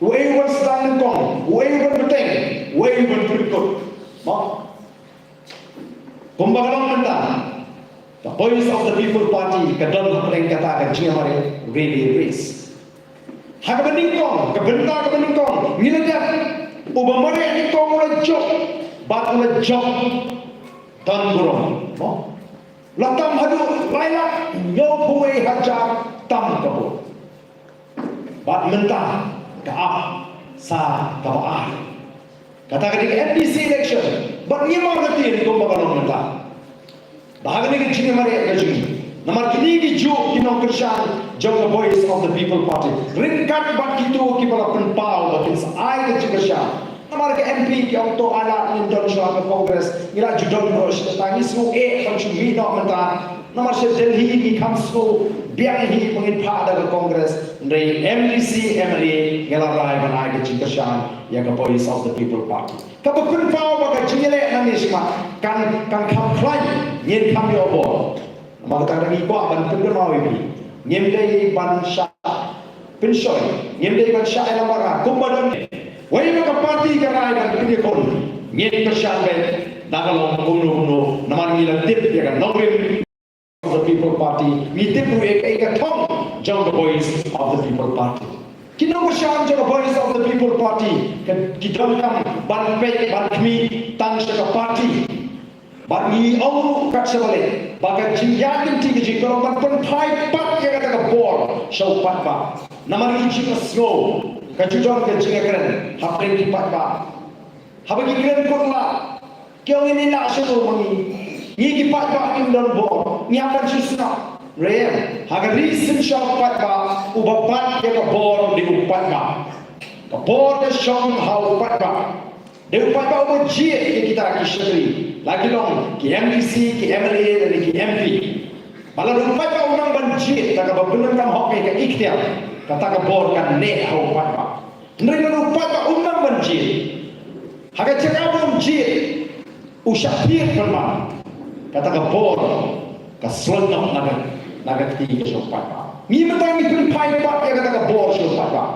uei u ban sdang nyngkong, uei u ban bteng, uei u ban pynkut. Mo? Kumba ka long mynta, ka Voice of the People Party ka don hapdeng kata ka jingïamareh relay race. Ha kaba nyngkong, ka bynta kaba nyngkong ngi la dep, uba mareh nyngkong u la jop bad u la jop don burom. Mo? La tam haduh lai lak hynñiewphew wei hajar tam ka vote. Bad mynta ka ap sa kaba ar. Kata ka dei ka M D C election. Bad ngim ong ka ktien kumba ka long mynta. Ba ha kane ka jingïamareh ka jong ngi, namar kine ki juh ki nongkyrshan jong ka Voice of the People Party, ryngkat bad kito kiba la pynpaw ba kin sa ai ka jingkyrshan. Namar ka M P ki ong to ai lad ngin don shuwa ka Congress, ngi la ju don noh shisha, ngi sngew eh ban shu mih noh mynta. Namar sha Delhi ngi kham sngew biang hi ba ngin phah da ka Congress. Hynrei M D C, M L A ngi la rai ban ai ka jingkyrshan ïa ka Voice of the People Party. Kaba pynpaw ba ka jingïaleh nangne shakhmat kan, kan kham khlaiñ, ngin kham ïoh bor. Namar kata ngi kwah ban pynkynmaw ïa phi, ngim dei ban shah pynshoi, ngim dei ban shah ïalam bha kumba don. Wei ba ka party ka rai ban pynïakhun, Ngin kyrshan beit da ka long kumno kumno, namar ngi la tip ïa ka nongrim of the People Party, ngi tip ruh ïa ka, ïa ka thong jong ka Voice of the People Party. Ki nongkyrshan jong ka Voice of the People Party, ka, ki donkam ban peit ban khmih tang sha ka party. Bad ngi ong ruh kat shaba leh ba ka jingïaid lynti ka jong ngi ka long ban pynphai pat ïa kata ka bor sha u paidbah. Namar ngi ju sngew ka ju don ka jingïakren hapdeng ki paidbah. Haba ki kren kut lah, ki ong, ngi lah shano ma ngi, ngi ki paidbah ngim don bor, ngi hap ban shu sngap. Hynrei ha ka ri synshar paidbah uba bat ïa ka bor dei u paidbah. Ka bor ka shong ha u paidbah. Dei u paidbah uba jied ïa kita ki shakri, la ki long ki M D C, ki M L A lane ki M P. Ba lada u paidbah u nang ban jied da kaba pyndonkam hok ïa ka iktiar, kata ka bor kan neh ha u paidbah. Hynrei lada u paidbah u nang ban jied, ha ka jaka ban jied u shah thied pynban, kata ka bor ka slot noh na ka, na ka kti ka jong u paidbah. Ngi mynta ngi pynphai pat ïa kata ka bor sha u paidbah.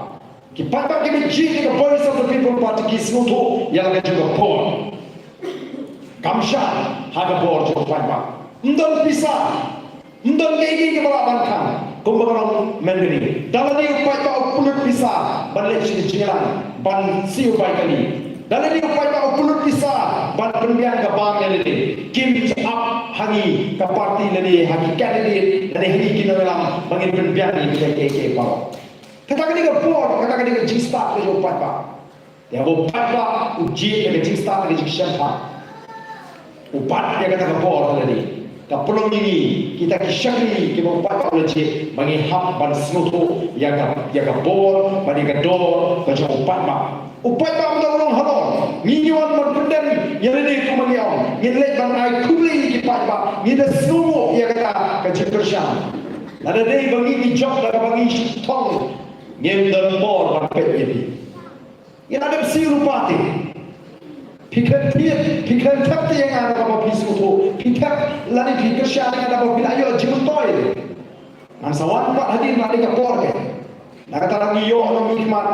Ki paidbah kiba jied ïa ka Voice of the People Party ki sngewthuh ïa la ka jong ka bor. Kam shah ha ka bor jong u paidbah. Ym don pisa, ym don kaei kaei kaba lah ban khang. Kumba ka long mynta kane, da lade u paidbah u pynlut pisa ban leit sha ka jingïalang ban siew bai kali, da lade u paidbah u pynlut pisa ban pynbiang ka bam ïa lade, kim ju ap ha ngi ka party lane ha ki candidate lane ha ngi ki nongïalam ba ngin pynbiang ïa kiei kiei baroh. Kata ka dei ka bor, kata ka dei ka jingstad ka jong u paidbah. Ïa u paidbah u jied ïa ka jingstad, ïa ka jingshemphang. U bat ïa kata ka bor ha lade. Ka pynlong ïa ngi kita ki shakri kiba u paidbah u la jied ba ngi hap ban sngewthuh ïa ka, ïa ka bor bad ïa ka dor ka jong u paidbah. U paidbah mynta u long halor. Ngi, ngi wan ban pyndem ïa lade kumba ngi ong. Ngin leit ban ai khublei ïa ki paidbah. Ngi da sngewthuh ïa kata ka jingkyrshan. Lada dei ba ngi ngi jop da kaba ngi shu thong, ngim don por ban peit ïa phi. Ngi la dep siew lypa te. Phi khlem thied, phi khlem thep te ïa nga da kaba phi sngewthuh. Phi thep lane phi kyrshan ïa nga da kaba phi la ïoh jingmyntoi. Ngan sa wan pat hadien ba dei ka por te. Na kata ngi ïoh nongmihkhmat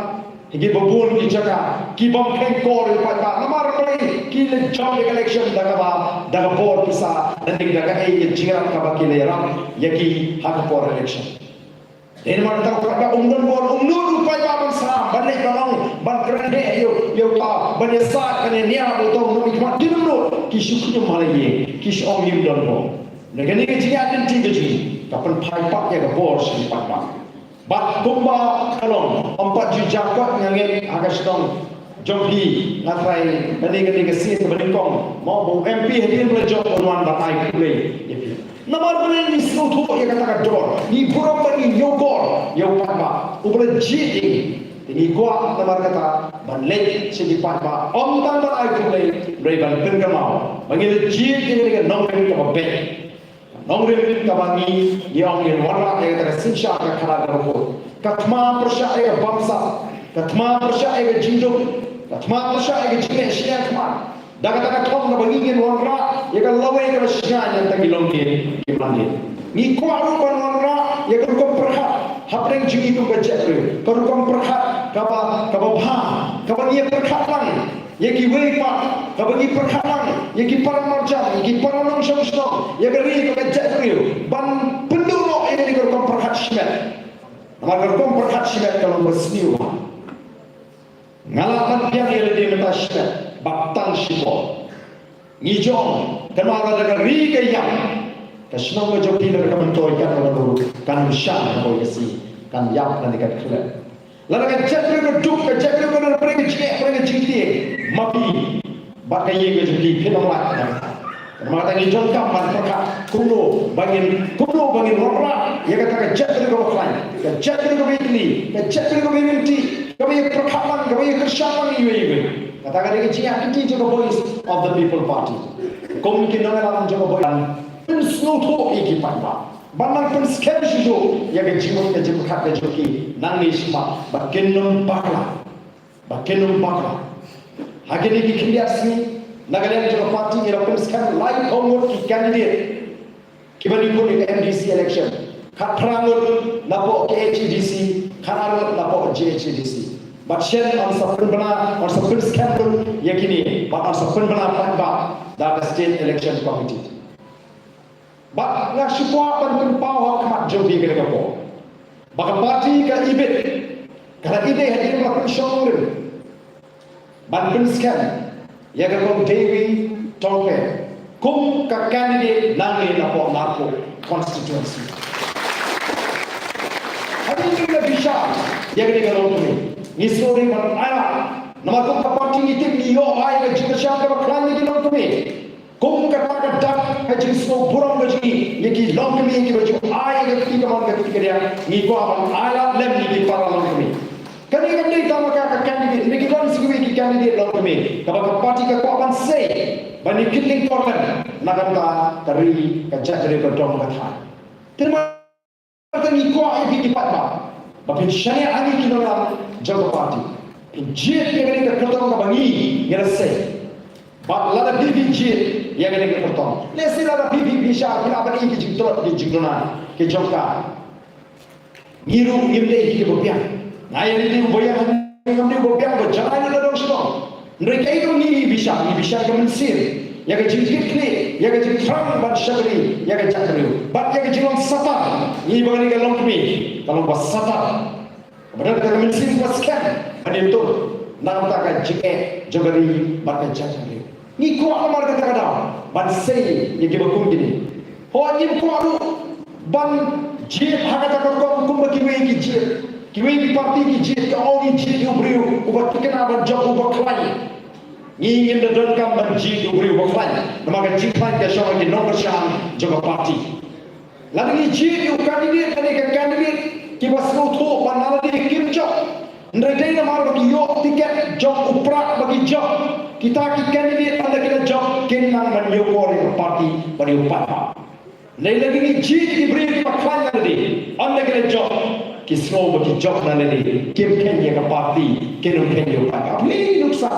ha kiba bun ki jaka, ki bym kheiñ kor ïa u paidbah. Namar balei? Ki la jop ïa ka election da kaba, da ka bor pisa, lane da kaei ka jingïarap kaba ki la ïarap ïa ki ha ka por election. Dei namar kata u paidbah um don bor, um nud u paidbah ban sam, ban leit ban ong, ban kren heh ïa u, ïa uta, ban ïasaid, ban ïania bad uta u nongmihkhmat, kim nud, ki shu khñium ha la ïing, ki shu ong ngim don bor. Na kane ka jingïaid lynti ka jong ngi, ka pynphai pat ïa ka bor sha ki paidbah. Bad kumba ka long, ym pat ju jia kot, nga ngeit ha ka shnong jong phi, nga tharai kane, kane ka sien kaba nyngkong, mo, ba u M P hadien ba la jop un wan ban ai khublei ïa phi. Namar balei? Ngi sngewthuh ïa kata ka dor, ngi burom bad ngi ñiewbor ïa u paidbah uba la jied ïa ngi. Te ngi kwah namar kata ban leit sha ki paidbah, ym tang ban ai khublei, hynrei ban pynkynmaw ba ngi la jied ïa kane ka nongrim kaba beit. Nongrim kaba ngi, ngi ong ngin wanrah ïa kata ka synshar ka khadar kaba khuid. Ka thma pyrshah ïa ka bamsap, ka thma pyrshah ïa ka jingdum, ka thma pyrshah ïa ka jingleh shiliang khmat. Da kata ka thong kaba ngi ngin wanrah ïa ka lawei kaba shngaiñ na ka bynta ki longdien ki mandien. Ngi kwah ruh ban wanrah ïa ka rukom pyrkhat hapdeng jong ngi kum ka jaitbynriew. Ka rukom pyrkhat kaba, kaba bha, kaba ngi ïa pyrkhat lang ïa kiwei pat, kaba ngi pyrkhat lang ïa ki para marjan, ïa ki para nongshong shnong, ïa ka ri, ka jaitbynriew, ban pynduh noh ïa ka rukom pyrkhat shimet. Namar ka rukom pyrkhat shimet ka long ba sniew bha. Nga lah ban biang ïa lade mynta shimet bad tang shipor. Ngi jong, kynmaw lada ka ri ka ïap, ka shnong ka jong phi lada ka myntoi kan wan ruh, kan shang ha kawei ka sngi, kan ïap lane kan khlem. Lada ka jaitbynriew ka duk, ka jaitbynriew ka don pyrshah ka jingeh, pyrshah ka jingtieng, ma phi bad ka ïing ka jong phi, phin ym lah. Namar kata ngi donkam ban pyrkhat kumno ba ngin, kumno ba ngin wanrah ïa kata ka jaitbynriew kaba khlaiñ, ka jaitbynriew kaba ïatylli, ka jaitbynriew kaba ïaryntih, kaba ïapyrkhat lang, kaba ïakyrshan lang iwei iwei. Kata ka dei ka jingïaid lynti jong ka Voice of the People Party. Kum ki nongïalam jong ka Voice, pynsngewthuh ïa ki paidbah ban nang pynskhem shuh shuh ïa ka jingmut ka jingpyrkhat ka jong ki nangne shakhmat, ba kin ym bakla. Ba kin ym bakla. Ha kine ki khyndiat sngi, na ka liang jong ka party ngi la pynskhem laiphew ngut ki candidate kiba dei khun ïa ka M D C election. Khatphra ngut napoh K H A D C, khatar ngut napoh J H A D C. Bad shen yn sa pynbna, yn sa pynskhem lut ïa kine, bad yn sa pynbna pat ba da ka State Election Committee. Bad nga shu kwah ban pynpaw ha khmat jong phi kane ka por ba ka party ka ibit, ka la ibit hadien ba la pynshong nongrim ban pynskhem ïa ka Kong Dewi Tolpe kum ka candidate nangne na Mawkyrwat constituency. Hadien ba ngi la bishar ïa kane ka longkmie, ngi sngewdei ban ailad, namar kum ka party ngi tip ngi ïoh ai ka jingkyrshan kaba khlaiñ ïa ki longkmie. Kum kata ka dak ka jingsngewburom ka jong ngi ïa ki longkmie kiba ju ai ka kti kamon ka kti kadiang, ngi kwah ban ailad lem ïa ki para longkmie. Kane kam dei tang ma ka candidate, ngi ki don sa kiwei ki candidate longkmie kaba ka party ka kwah ban sei ban ïa kyntiew por lem na ka bynta ka ri ka jaitbynriew ka dong ka thaiñ. Te namar kata ngi kwah ïa phi ki paidbah ba phin shaniah ha ngi ki nongïalam jong ka party. Phin jied ïa kane ka kyrtong kaba ngi ngi la sei. Bad lada phi phi jied ïa kane ka kyrtong, lehse lada phi phi bishar, phi lah ban ïohi ki jingtlot ki jingduna ki jong ka. Ngi ruh ngim dei kiba biang. Nga ïa ngi dei uba ïa ngi ngam dei uba biang ba janai na dong shnong. Hynrei kaei kaba ngi bishar, ngi bishar ka mynsiem ïa ka jingkitkhlieh, ïa ka jingthrang ban shakri ïa ka jaitbynriew bad ïa ka jinglong satar. Ngi ba ngi ka longkmie ka long ba satar. Ba don ka mynsiem ba skhem ban ïathuh na ka bynta ka jingeh jong ka ri bad ka jaitbynriew. Ngi kwah namar kata ka daw ban sei ïa kiba kum kine. Hooid, ngim kwah ruh ban jied ha kata ka rukom kumba kiwei ki jied. Kiwei ki party ki jied, ki ong ngi jied ïa u briew uba thikna ban jop, uba khlaiñ. Ngi ngim da donkam ban jied ïa u briew uba khlaiñ, namar ka jingkhlaiñ ka shong ha ki nongkyrshan jong ka party. Lada ngi jied ïa u candidate lane ka candidate kiba sngewthuh ba na lade kim jop, hynrei dei namar ba ki ïoh tiket jong u prah ba ki jop. Kita ki candidate ynda ki la jop kin nang ban ïoh por ïa ka party ban ïoh paidbah. Hynrei lada ngi jied ïa ki briew kiba khlaiñ na lade, ynda ki la jop ki sngew ba ki jop na lade, kim kheiñ ïa ka party, kin ym kheiñ ïa u paidbah. Phi nuksa,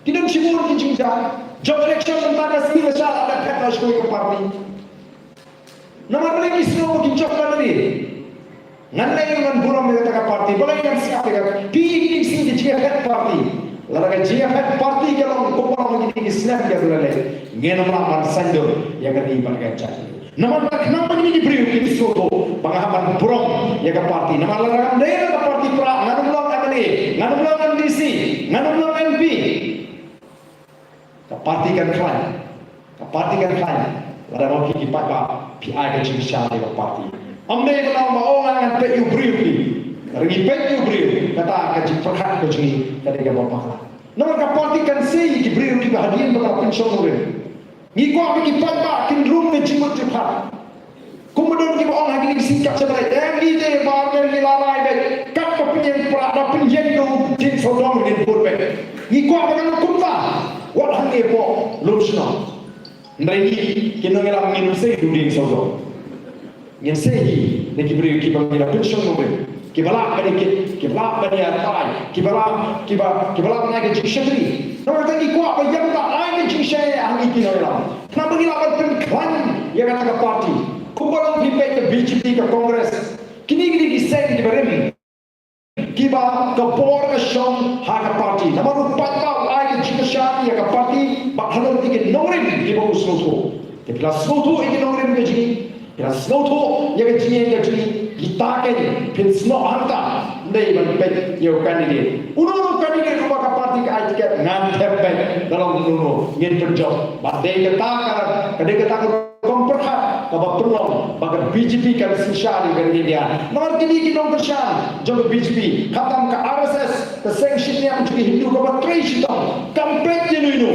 ki don shibun ki jingjia. Jop election mynta ka sngi la shah la phet la shkoi ka party. Namar balei? Ki sngew ba ki jop na lade. Ngan leit ngan burom ïa kata ka party, balei ngan sngap ïa ka? Phi ïa ki sngew ki jingïaphet party. Lada ka jingïaphet party ka long kumba long kine ki snem kiba la leit, ngin ym lah ban saiñdur ïa ka ri bad ka jaitbynriew. Namar ba khnang ba kine ki briew kin sngewthuh ba nga hap ban burom ïa ka party. Namar lada ngam dei na ka party prah, ngan ym long M L A, ngan ym long M D C, ngan ym long M P. Ka party kan khlaiñ. Ka party kan khlaiñ lada ma phi ki paidbah phi ai ka jingkyrshan ïa ka party. Ym dei ban ong ba, oh, nga ngan peit ïa u briew phi. Lada ngi peit ïa u briew, kata ka jingpyrkhat ka jong ngi ka dei kaba bakla. Namar ka party kan sei ïa ki briew kiba hadien ba ka la pynshong nongrim. Ngi kwah ba ki paidbah kin rung ka jingmut jingpyrkhat. Kumba don kiba ong ha kine ki sngi katto katne, eh, ngi dei ba ngi la lai beit, kat ba pynïeng prah, da pynïeng ka u dieng sawdong ngin bud beit. Ngi kwah ba kan long kumta wat hangne hapoh Lumshnong. Hynrei ngi ki nongïalam ngin ym sei u dieng sawdong. Ngin sei hi na ki briew kiba ngi la pynshong nongrim, kiba lah ban ïa kit, kiba lah ban ïa tai, kiba lah, kiba, kiba lah ban ai ka jingshakri. Namar kata ngi kwah ba ïa kata ai ka jingshakri ha ngi ki nongïalam. Khnang ba ngi lah ban pynkhlaiñ ïa kata ka party. Kumba long phi peit ka B J P, ka Congress, kine ki dei ki seng kiba rim, kiba ka bor ka shong ha ka party. Namar u paidbah u ai ka jingkyrshan ïa ka party, bad halor kine ki nongrim kiba u sngewthuh. Te phi la sngewthuh ïa ki nongrim ka jong ngi, phi la sngewthuh ïa ka jingïeng ka jong ngi, kita keiñ phin snoh hangta. Ym dei ban peit ïa u candidate. Uno uno u candidate uba ka party ka ai tiket, ngan thep beit da long uno uno, ngin pynjop. Bad dei kata ka, ka dei kata ka rukom pyrkhat kaba pynlong ba ka B J P kan synshar ïa ka ri India. Namar kine ki nongkyrshan jong ka B J P, khamtam ka R S S, ka seng shitniam jong ki Hindu kaba trei shitom, kam peit ïa uno uno.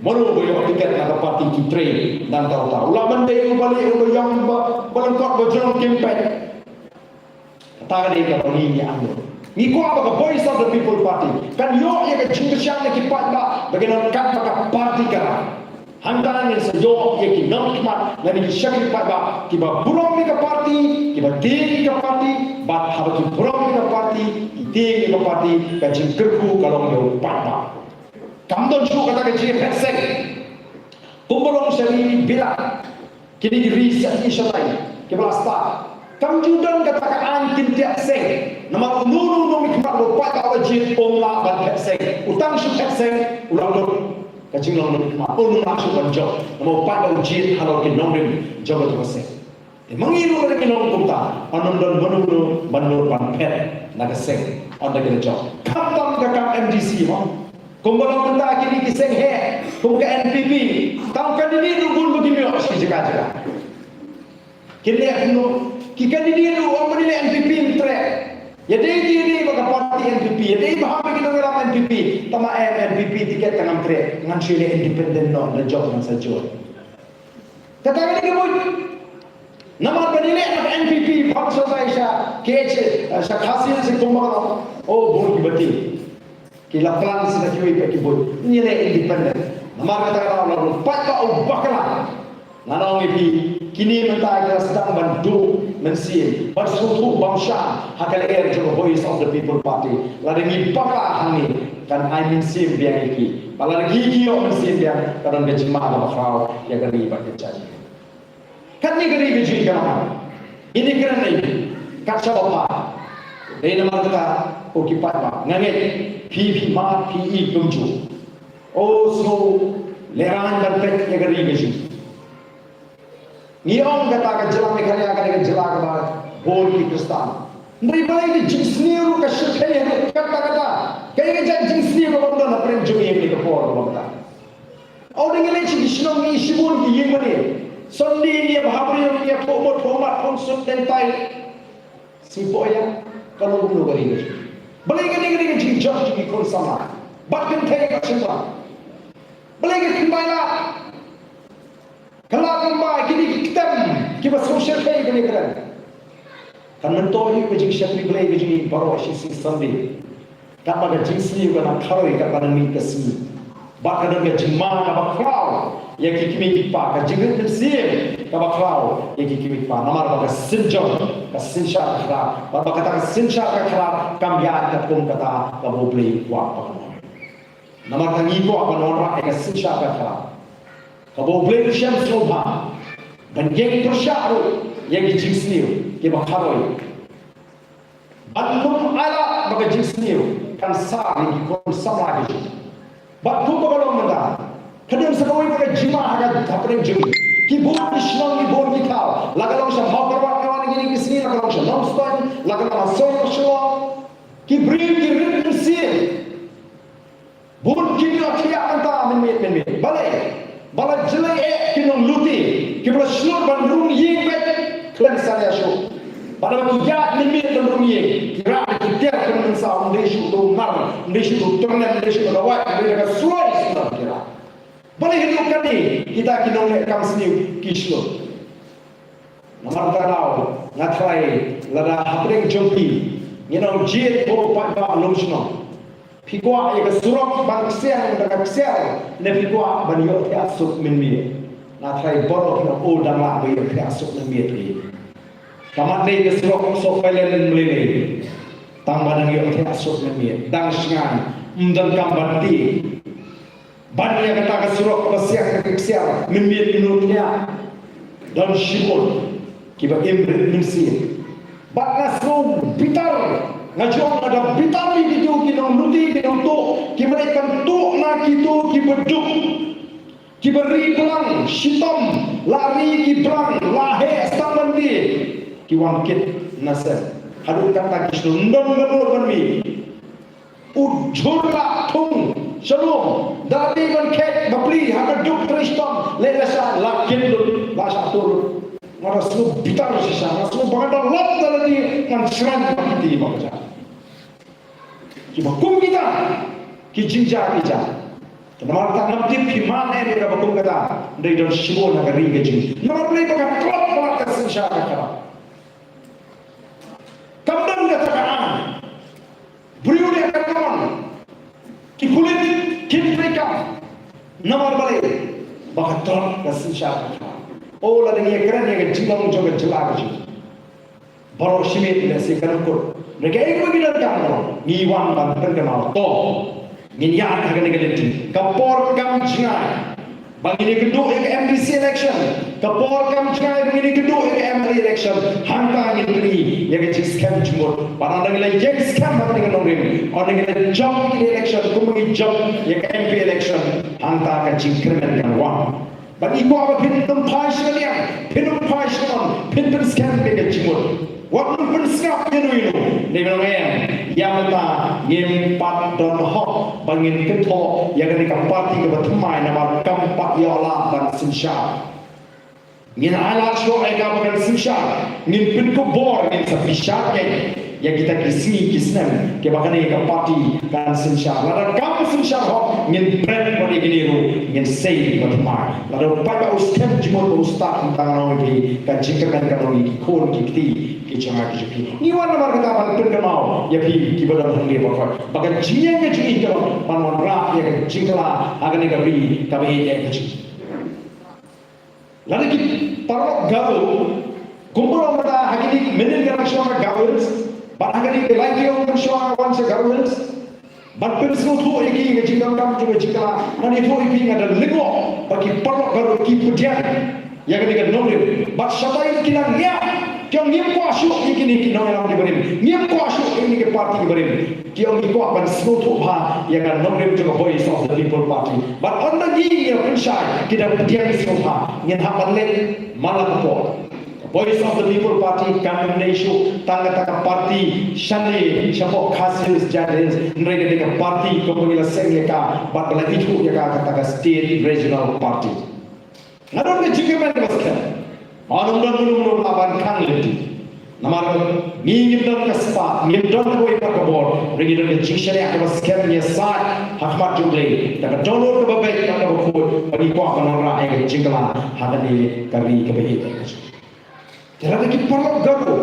Mano ba ïoh tiket na ka party ki trei nangta uta. U lah ban dei uba leh, uba ïong, ba, ba lyngkot, ba jrong, kim peit. Kata ka dei kaba ngi ngi angnud. Ngi kwah ba ka Voice of the People Party kan ïoh ïa ka jingkyrshan na ki paidbah ba kin long kat ba ka party ka rah. Hangta ngin sa ïoh ïa ki nongkhmat lane ki shakri paidbah kiba burom ïa ka party, kiba tieng ïa ka party, bad haba ki burom ïa ka party, ki tieng ïa ka party, ka jingkyrkhu ka long ïa u paidbah. Kam don shuh kata ka jingphet seng. Kumba long sha ri Bilat, kine ki ri shane shatai kiba la stad, Kam ju don kata ka aiñ kyntiat seng. Namar uno uno uno mihkhmat u paidbah u la jied, um lah ban phet seng. U tang shu phet seng u la lut. Ka jinglong mihkhmat um lah shu ban jop. Namar u paidbah u jied halor ki nongrim jong kata ka seng. Te ma ngi ruh lada ngi long kumta, ym don mano mano ban nud ban phet na ka seng ynda ki la jop. Khamtam ka kam M D C mo. Kumba long mynta kine ki seng heh kum ka N P P, tang candidate ruh bun ba ki mih sha jaka jaka. Kin leh kumno? Ki candidate ruh ong ba ngi leh N P P ym treh. Ïa dei, ïa dei ba ka party N P P, ïa dei ba ha ba ki nongïalam N P P. Tangba em, N P P ticket tang ngam treh, ngan shu leh independent noh, la jop ngan sa jop. Kata ka dei ka buit. Namar ba ngi leh na N P P, bad sha sha K H, sha Khasi, sha kumba ka long. Oh, bun kiba tieng. Ki la plan sha kiwei pat ki buit. Ngi leh independent. Namar kata ka daw la ruh paidbah u bakla. Nga ong ïa phi, kine mynta ki la sdang ban duh mynsiem, ban sngewthuh bam shai ha ka lyer jong ka Voice of the People Party. Lada ngi bakla hangne, kan ai mynsiem biang ïa ki. Bad lada ki ïoh mynsiem biang, ka don ka jingma kaba khraw ïa ka ri bad ka jaitbynriew. Katne ka ri ka jong ngi ka long. Ngi kren ïa ka shaba. Dei namar kata ko ki paidbah, nga ngeit phi, phi mad, phi i kumjuh. O, sngew lehraiñ ban peit ïa ka ri ka jong ngi. Ngi ong kata ka jylla Meghalaya ka dei ka jylla kaba bun ki Khristan. Hynrei balei ka jingsniew ruh ka shyrkhei haduh katta katta? Kaei ka jait jingsniew kaba ym don hapdeng jong ngi ha kane ka por kaba mynta? Ynda ngi leit sha ki shnong ngi shibun ki ïing mane. Sunday ngi ïa bha briew, ngi ïa thoh mut thoh mat, thoh suit dang tai. Sngewbha ïa ka long kumno ka ri ka jong ngi. Balei kane ka dei ka jingjop jong ki khun samla bad kynthei ka shynrang? Balei ka kynmaw la ka la kynmaw kine ki ktem kiba sngewsih kane ka ri? Kan myntoi ka jingshakri Blei ka jong ngi baroh shi sngi Sunday. Katba ka jingsniew ka nang kharoi katba nang mih ka sngi. Bad ka don ka jingma kaba khraw ïa ki kmie ki kpa, ka jingrit mynsiem kaba khraw ïa ki kmie ki kpa. Namar ba ka synjor, ka synshar ka khraw. Bad ba kata ka synshar ka khraw kam ïaid katkum kata kaba U Blei u kwah ba kan long. Namar ka ngi kwah ban wanrah ïa ka synshar ka khraw kaba U Blei u shem sngewbha ban ïeng pyrshah ruh ïa ki jingsniew kiba kharoi. Ban kum ailad ba ka jingsniew kan sar ïa ki khun samla ki jong ngi. Bad kumba ka long mynta, ka don sa kawei pat ka jingma ha ka hapdeng jong ngi. Ki bun ki shnong, ki bun ki thaw, la ka long sha Mawkyrwat nga wan kine ki sngi, la ka long sha Nongstoiñ, la ka long ha Sohiong Shillong. Ki briew ki rit mynsiem. Bun ki ïohthiah mynta mynmiet mynmiet. Balei? Ba la jlei eh ki nongluti kiba la shlur ban rung ïing beit khlem san ïa shuh. Bad haba ki ïaid mynmiet ban rung ïing, ki rah da ki tiar kynmynsaw, ym dei shuh da u nar, ym dei shuh da u tyrnem, ym dei shuh da ka wait, ym dei da ka sloi shuh da ki rah. Balei haduh katne kita ki nongleh kam sniew ki shlur? Namar kata ka daw nga tharai lada hapdeng jong phi ngin ong jied ko paidbah lum shnong, phi kwah ïa ka surok ban ksiar da ka ksiar ne phi kwah ban ïohthiah suk mynmiet? Nga tharai baroh phin ong, o, dang lah ban ïohthiah suk mynmiet hi. Ka mat dei ka surok Sohpailen Mlien, tang ba dang ïohthiah suk mynmiet, dang shngaiñ, ym donkam ban tieng. Ban ïa kata ka surok ba siang ka ksiar mynmiet mynmiet, don shibun kiba im rit mynsiem. Bad nga sngew bitar, nga ju ong nga da bitar ïa kito ki nongluti, ki nongtuh, kiba dei ban tuh na kito kiba duk, kiba ri blang shitom, la ri ki blang, la heh stang ban die, ki wan kit na sem. Haduh katta ki shlur, ym don ban mih. U jhur la thung sha lum, da dei ban khet bapli ha ka duk trei shitom, leh lashai la kit lut, la shah tur lut. Nga da sngew bitar shisha, nga sngew ba nga da lap da lade ngan shngaiñ ba kiti ba ka jia. Kiba kum kita ki jingjia ki jia. Namar kata ngam tip phi man ne ïa kaba kum kata, hynrei don shibun ha ka ri ka jong ngi. Namar balei? Ba ka tlot palat ka synshar ka khraw. Kam don kata ka aiñ. Briew leh ka kamon. Ki pulit kim treikam. Namar balei? Ba ka tlot ka synshar ka khraw. O, lada ngi ïakren ïa ka jinglong jong ka jylla ka jong ngi, baroh shimiet lehse kan kut, ne kaei kaba ngi donkam, ngi wan ban pynkynmaw. To, ngin ïaid ha kane ka lynti. Ka por kam jngai ba ngin ïakynduh ïa ka M D C election. Ka por kam jngai ba ngin ïakynduh ïa ka M L A election. Hangta Hangta ngin pyni ïa ka jingskhem jingmut. Bad ynda ngi la ïeng skhem ha kane ka nongrim, ynda ngi la jop ïa ka election kumba ngi jop ïa ka M P election, hangta ka jingkyrmen kan wan. Bad ngi kwah ba phin ym phai sha ka liang, phin ym phai sha ka mon, phin pynskhem bad ka jingmut. Wat nym pynsngap ïano ïano. Dei ba ngi ïa mynta ngim pat don hok ba ngin kynthoh ïa kane ka party kaba thymmai namar kam pat ïoh lad ban synshar. Ngin ailad shuh ïa ka ba kan synshar. Ngin pynkup bor, ngin sa bishar ïa kita ki sngi ki snem kiba kane ka party kan synshar. Lada kam synshar hok ngin pret bad ïa kine ruh ngin sei bad thymmai. Lada u paidbah u skhem jingmut ba u stad, tang ngan ong ïa phi, ka jingkyrmen kan long ïa ki khun ki kti ki jong nga ki jong phi. Ngi wan namar kata ban pynkynmaw ïa phi kiba don hangne baroh ba ka jingïeng ka jong ngi ka long ban wanrah ïa ka jingkylla ha kane ka ri kaba ïeit ka jong ngi. Lada ki paralok Garo, kumba long mynta ha kine ki minit ka dang shuwa ka Garo Hills, bad ha kine ki lai taïew kan shuwa ka wan sha Garo Hills, ban pynsngewthuh ïa ki ka jingdonkam jong ka jingkylla, ngan ïathuh ïa phi nga da lyngngoh ba ki paralok Garo ki pdiang ïa kane ka nongrim. Bad shatai ki nang ïa, ki ong ngim kwah shuh ïa kine ki nongïalam kiba rim, ngim kwah shuh ïa kine ki party kiba rim. Ki ong ki kwah ban sngewthuh bha ïa ka nongrim jong ka Voice of the People Party. Bad ynda ngi ïa pynshai ki da pdiang sngewbha, ngin hap ban leh man la ka por. Voice of the People Party kam dei shuh tang kata ka party shane shapoh Khasi Hills, Jaintia Hills, hynrei ka dei ka party kumba ngi la seng ïa ka bad ba la ithuh ïa ka kata ka state regional party. Nga don ka jingkyrmen kaba skhem. Ba ym don uno uno uba lah ban khang lynti. Namar ngi ngim don ka spah, ngim don kawei pat ka bor, hynrei ngi don ka jingshaniah kaba skhem, ngi ïasaid ha khmat jong U Blei da ka dohnud kaba beit bad kaba khuid, ba ngi kwah ban wanrah ïa ka jingkylla ha kane ka ri kaba ïeit. Te lada ki paralok Garo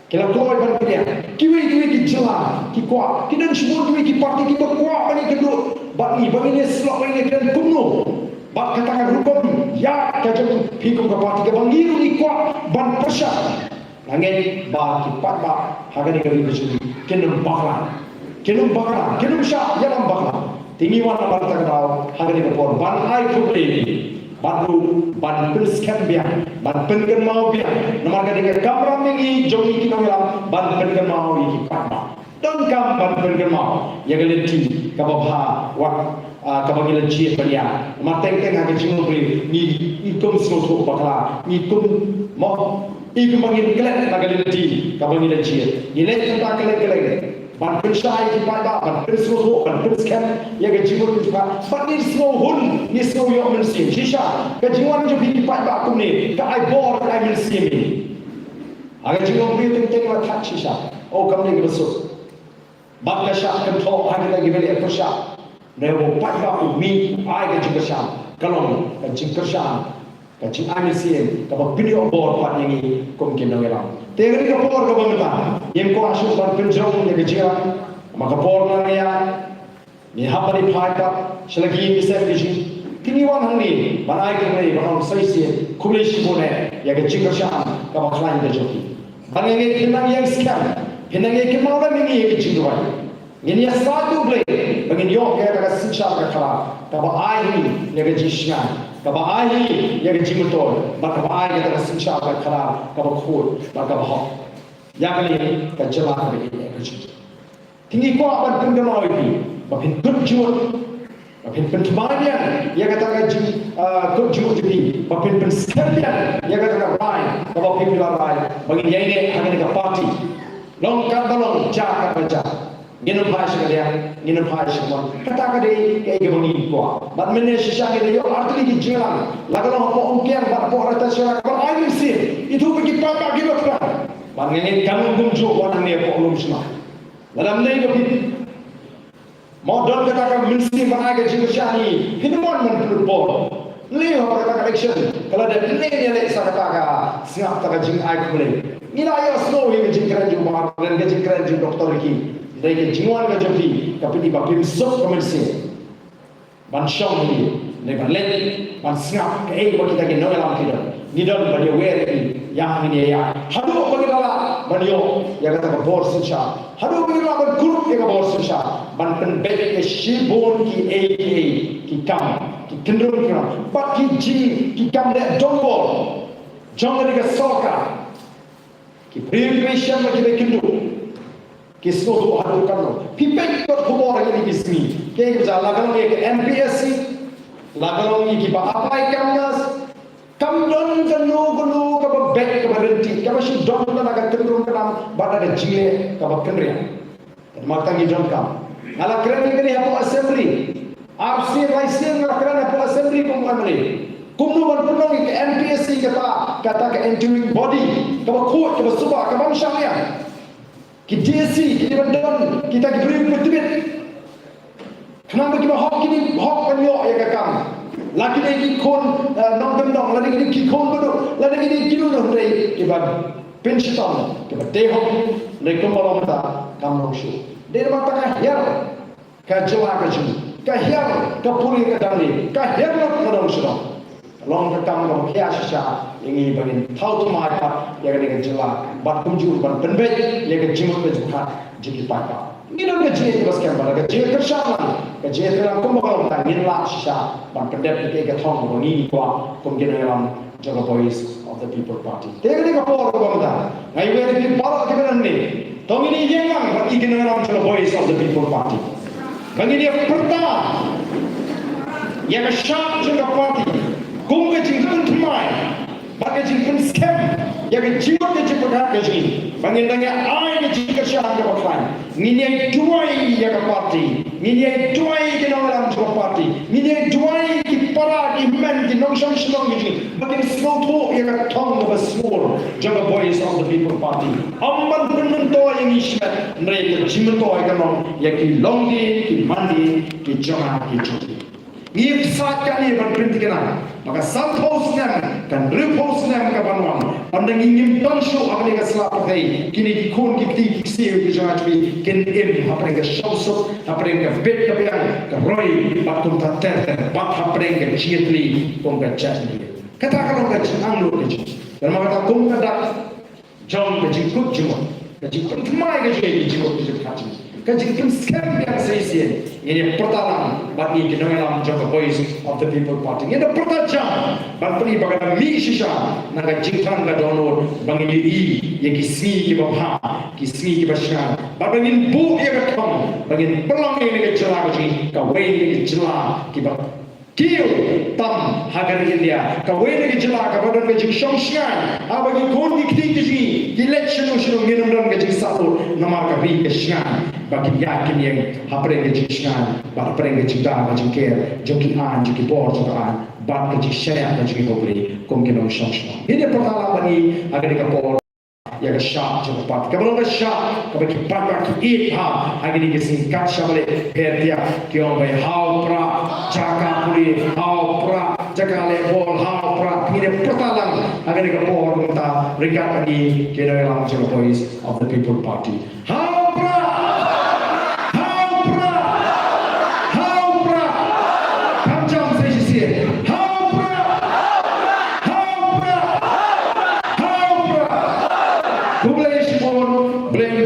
ki la kloi ban pdiang, kiwei kiwei ki jylla ki kwah, ki don shibun kiwei ki party kiba kwah ban ïakynduh bad ngi, ba ngin ïasyllok, ba ngin ïakren kumno. Bad kata ka rukom ïa ka jong phi kum ka party kaba ngi ruh ngi kwah ban pyrshang. Nga ngeit ba ki paidbah ha kane ka ri ka jong ngi kin ym bakla, kin ym bakla, kin ym shah ïalam bakla. Te ngi wan namar kata ka daw ha kane ka por ban ai khublei bad ruh ban pynskhem biang, ban pynkynmaw biang, namar ka dei ka kamram ïa ngi jong ngi ki nongïalam ban pynkynmaw ïa ki paidbah. Donkam ban pynkynmaw ïa ka lynti kaba bha wat, ah, kaba ngi la jied ban ïaid. Namar teng teng ha ka jinglong briew ngi, ngi kum sngewthuh bakla, ngi kum, mo, ngi kum ba ngin klet na ka lynti kaba ngi la jied. Ngi leit kumta kylleng kylleng ban pynshai ïa ki paidbah, ban pynsngewthuh, ban pynskhem ïa ka jingmut jingpyrkhat. Bad ngi sngew hun, ngi sngew ïoh mynsiem. Shisha ka jingwan jong phi ki paidbah kumne ka ai bor, ka ai mynsiem ïa ngi. Ha ka jinglong briew teng teng la thait shisha, oh, kam dei kaba suk. Bad ka shah kynthoh ha kita kiba leh pyrshah. Hynrei u paidbah u mih, u ai ka jingkyrshan, ka long ka jingkyrshan, ka jingai mynsiem kaba pynïoh bor pat ïa ngi kum ki nongïalam. Te ha kane ka por kaba mynta ngim kwah shuh ban pynjrong ïa ka jingïalang, namar ka por nang ïa, ngi hap ban ïa phai pat sha la ki ïing ki sem ki jong ngi. Te ngi wan hangne ban ai khublei, ban ong sa shisien khublei shibun eh ïa ka jingkyrshan kaba khlaiñ ka jong phi. Bad nga ngeit phin nang ïeng skhem, phin nang ïeng kynmaw lem ïa ngi ha ka jingduwai. Ngin ïasaid da U Blei ba ngin ïoh ïa kata ka synshar ka khadar kaba ai ha ngi ïa ka jingshngaiñ, kaba ai ha ngi ïa ka jingmyntoi, bad kaba ai ïa kata ka synshar ka khadar kaba khuid bad kaba hok ïa kane ka jylla kaba ïeit ka jong ngi. Te ngi kwah ban pynkynmaw ïa phi ba phin kut jingmut, ba phin pynthymmai biang ïa kata ka jing, ah, kut jingmut jong phi, ba phin pynskhem biang ïa kata ka rai kaba phi la rai ba ngin ïaineh ha kane ka party. Long katba long, jia katba jia, ngin ym phai sha ka liang, ngin ym phai sha ka mon. Kata ka dei kaei kaba ngi kwah. Bad mynne shisha ngi la ïoh artylli ki jingïalang, la ka long hapoh Umkiang bad hapoh Raitajsharak, kaba ai mynsiem. Ithuh ba ki paidbah kiba khlaiñ. Bad nga ngeit kan long kumjuh wat hangne hapoh Lumshna. Lada ym dei ba phi, mo, don kata ka mynsiem ban ai ka jingkyrshan, phin ym mon ban pynlut bor. Lei haba kata ka election ka la dep, lei ne lei sa kata ka sngap, kata ka jingai khublei. Ngi la ïohsngew ïa ka jingkren jong u Bah Ardent, ka jingkren jong u Doctor Ricky. Hynrei ka jingwan ka jong phi ka pyni ba phim suk ka mynsiem ban shong hangne, ne ban leit ban sngap kaei ba kita ki nongïalam ki don. Ngi don ban ïawer ïa ki, ïa ngin ïa ïa haduh ba ngin lah ban ïoh ïa kata ka bor synshar, haduh ba ngin lah ban kurup ïa ka bor synshar, ban pynbeit ïa shibun kiei kiei ki kam, ki kyndon ki kam bad ki jing, ki kam leh donbor jong kane ka sorkar. Ki briew kiba ïashem bad kiba ïakynduh ki sngewthuh haduh katno. Phi peit kot khubor ha kine ki sngi, kiei kiba jia, la ka long ïa ka N P S C, la ka long ïa kiba apply kam nurse, kam don kano kano kaba beit kaba ryntih, kaba shu don tang ka kynrum kynram bad ka jingleh kaba kynriah. Namar kata ngi donkam. Nga la kren ïa kane hapoh assembly. Ar sien lai sien nga la kren hapoh assembly kum M L A. Kumno ban pynlong ïa ka N P S C, kata, kata ka interim body kaba khuid, kaba suba, kaba ym shah liang. Ki D S C, ki dei ban don kita ki briew kiba tbit. Khnang ba kiba hok ki hok ban ïoh ïa ka kam. La ki dei ki khun, eh, nongkyndong, la ki dei ki khun baduk, la ki dei kino kino, hynrei kiba pynshitom, kiba dei hok, hynrei kumba long mynta kam long shuh. Dei namar kata ka hiar ka jylla ka jong ngi, ka hiar ka pule ka dang dei, ka hiar ka dang shuh. Long ka kam kaba khia shisha ïa ngi ba ngin thaw thymmai pat ïa kane ka jylla bad kumjuh ban pynbeit ïa ka jingmut ka jingpyrkhat jong ki paidbah. Ngi don ka jingïeit kaba skhem bad ka jingïeit kaba shai lang, ka jingïeit kaba lang kumba ka long, tang ngin lah shisha ban pyndep ïa ka thong ba ngi kwah kum ki nongïalam jong ka Voice of the People Party. Te kane ka por kaba mynta nga ai ïa phi baroh kiba don hangne, to ngin ïeng lang bad ki nongïalam jong ka Voice of the People Party. Ba ngin ïa pyrta ïa ka shap jong ka party kum ka jingpynthymmai bad ka jingpynskhem ïa ka jingmut ka jingpyrkhat ka jong ngi. Ba ngin dang ïa ai ka jingkyrshan kaba khlaiñ. Ngin ïa duwai ïa ka party. Ngin ïa duwai ïa ki nongïalam jong ka party. Ngin ïa duwai ïa ki para, ki hynmen, ki nongshong shnong ka jong ngi. Ba kin sngewthuh ïa ka thong kaba sngur jong ka Voice of the People Party. Ym ban pynmyntoi ïa ngi shimet, hynrei ka jingmyntoi ka long ïa ki longdien, ki mandien, ki jong nga, ki jong phi. Ngi ïa pyrshah kane ban pynthikna ba ka sanphew snem, ka hynriewphew snem kaban wan, ynda ngi ngim don shuh ha kane ka sla pyrthei, kine ki khun ki kti ki ksiew ki jong nga jong phi kin im hapdeng ka shongsuk, hapdeng ka bit ka biang, ka roi bad kumta ter ter, bad hapdeng ka jingïatylli kum ka jaitbynriew. Kata ka long ka jingangnud ka jong ngi. Namar kata kum ka dak jong ka jingkut jingmut, ka jingpynthymmai ka jong ngi, ka jingkut ka jingpyrkhat jong ngi, ka jingpynskhem biang sa shisien, ngin ïa pyrta lang bad ngi ki nongïalam jong ka Voice of the People Party. Ngin ïa pyrta jam ban pyni ba ka dang mih shisha na ka jingthrang ka dohnud ba ngin ïohi ïa ki sngi kiba bha, ki sngi kiba shngaiñ, bad ba ngin buh ïa ka thong ba ngin pynlong ïa ka jylla ka jong ngi kawei na ki jylla kiba kiew tam ha ka ri India, kawei na ki jylla kaba don ka jingshong shngaiñ, haba ki khun ki kti ki jong ngi ki leit shano shano ngin ym don ka jingsahlur namar ka ri ka shngaiñ, ba kin ïaid kin ïeng hapdeng ka jingshngaiñ bad hapdeng ka jingda ka jingker jong ki aiñ, jong ki bor jong ka aiñ bad ka jingshaniah ka jong ki bapli kum ki nongshong shnong. Ngin ïa pyrta lang bad ngi ha kane ka por ïa ka shap jong ka party, kaba long ka shap kaba ki paidbah ki ïeit bha ha kine ki sngi. Kat shaba leit pher thiah ki ong ba haw prah jaka pule, haw prah jaka leh bol, haw prah. Ngin ïa pyrta lang ha kane ka por kumta ryngkat bad ngi ki nongïalam jong ka Voice of the People Party. Haw prah! Haw prah! Haw prah! Kham jam sa shisien. Haw prah! Haw prah! Haw prah! Khublei shibun, Blei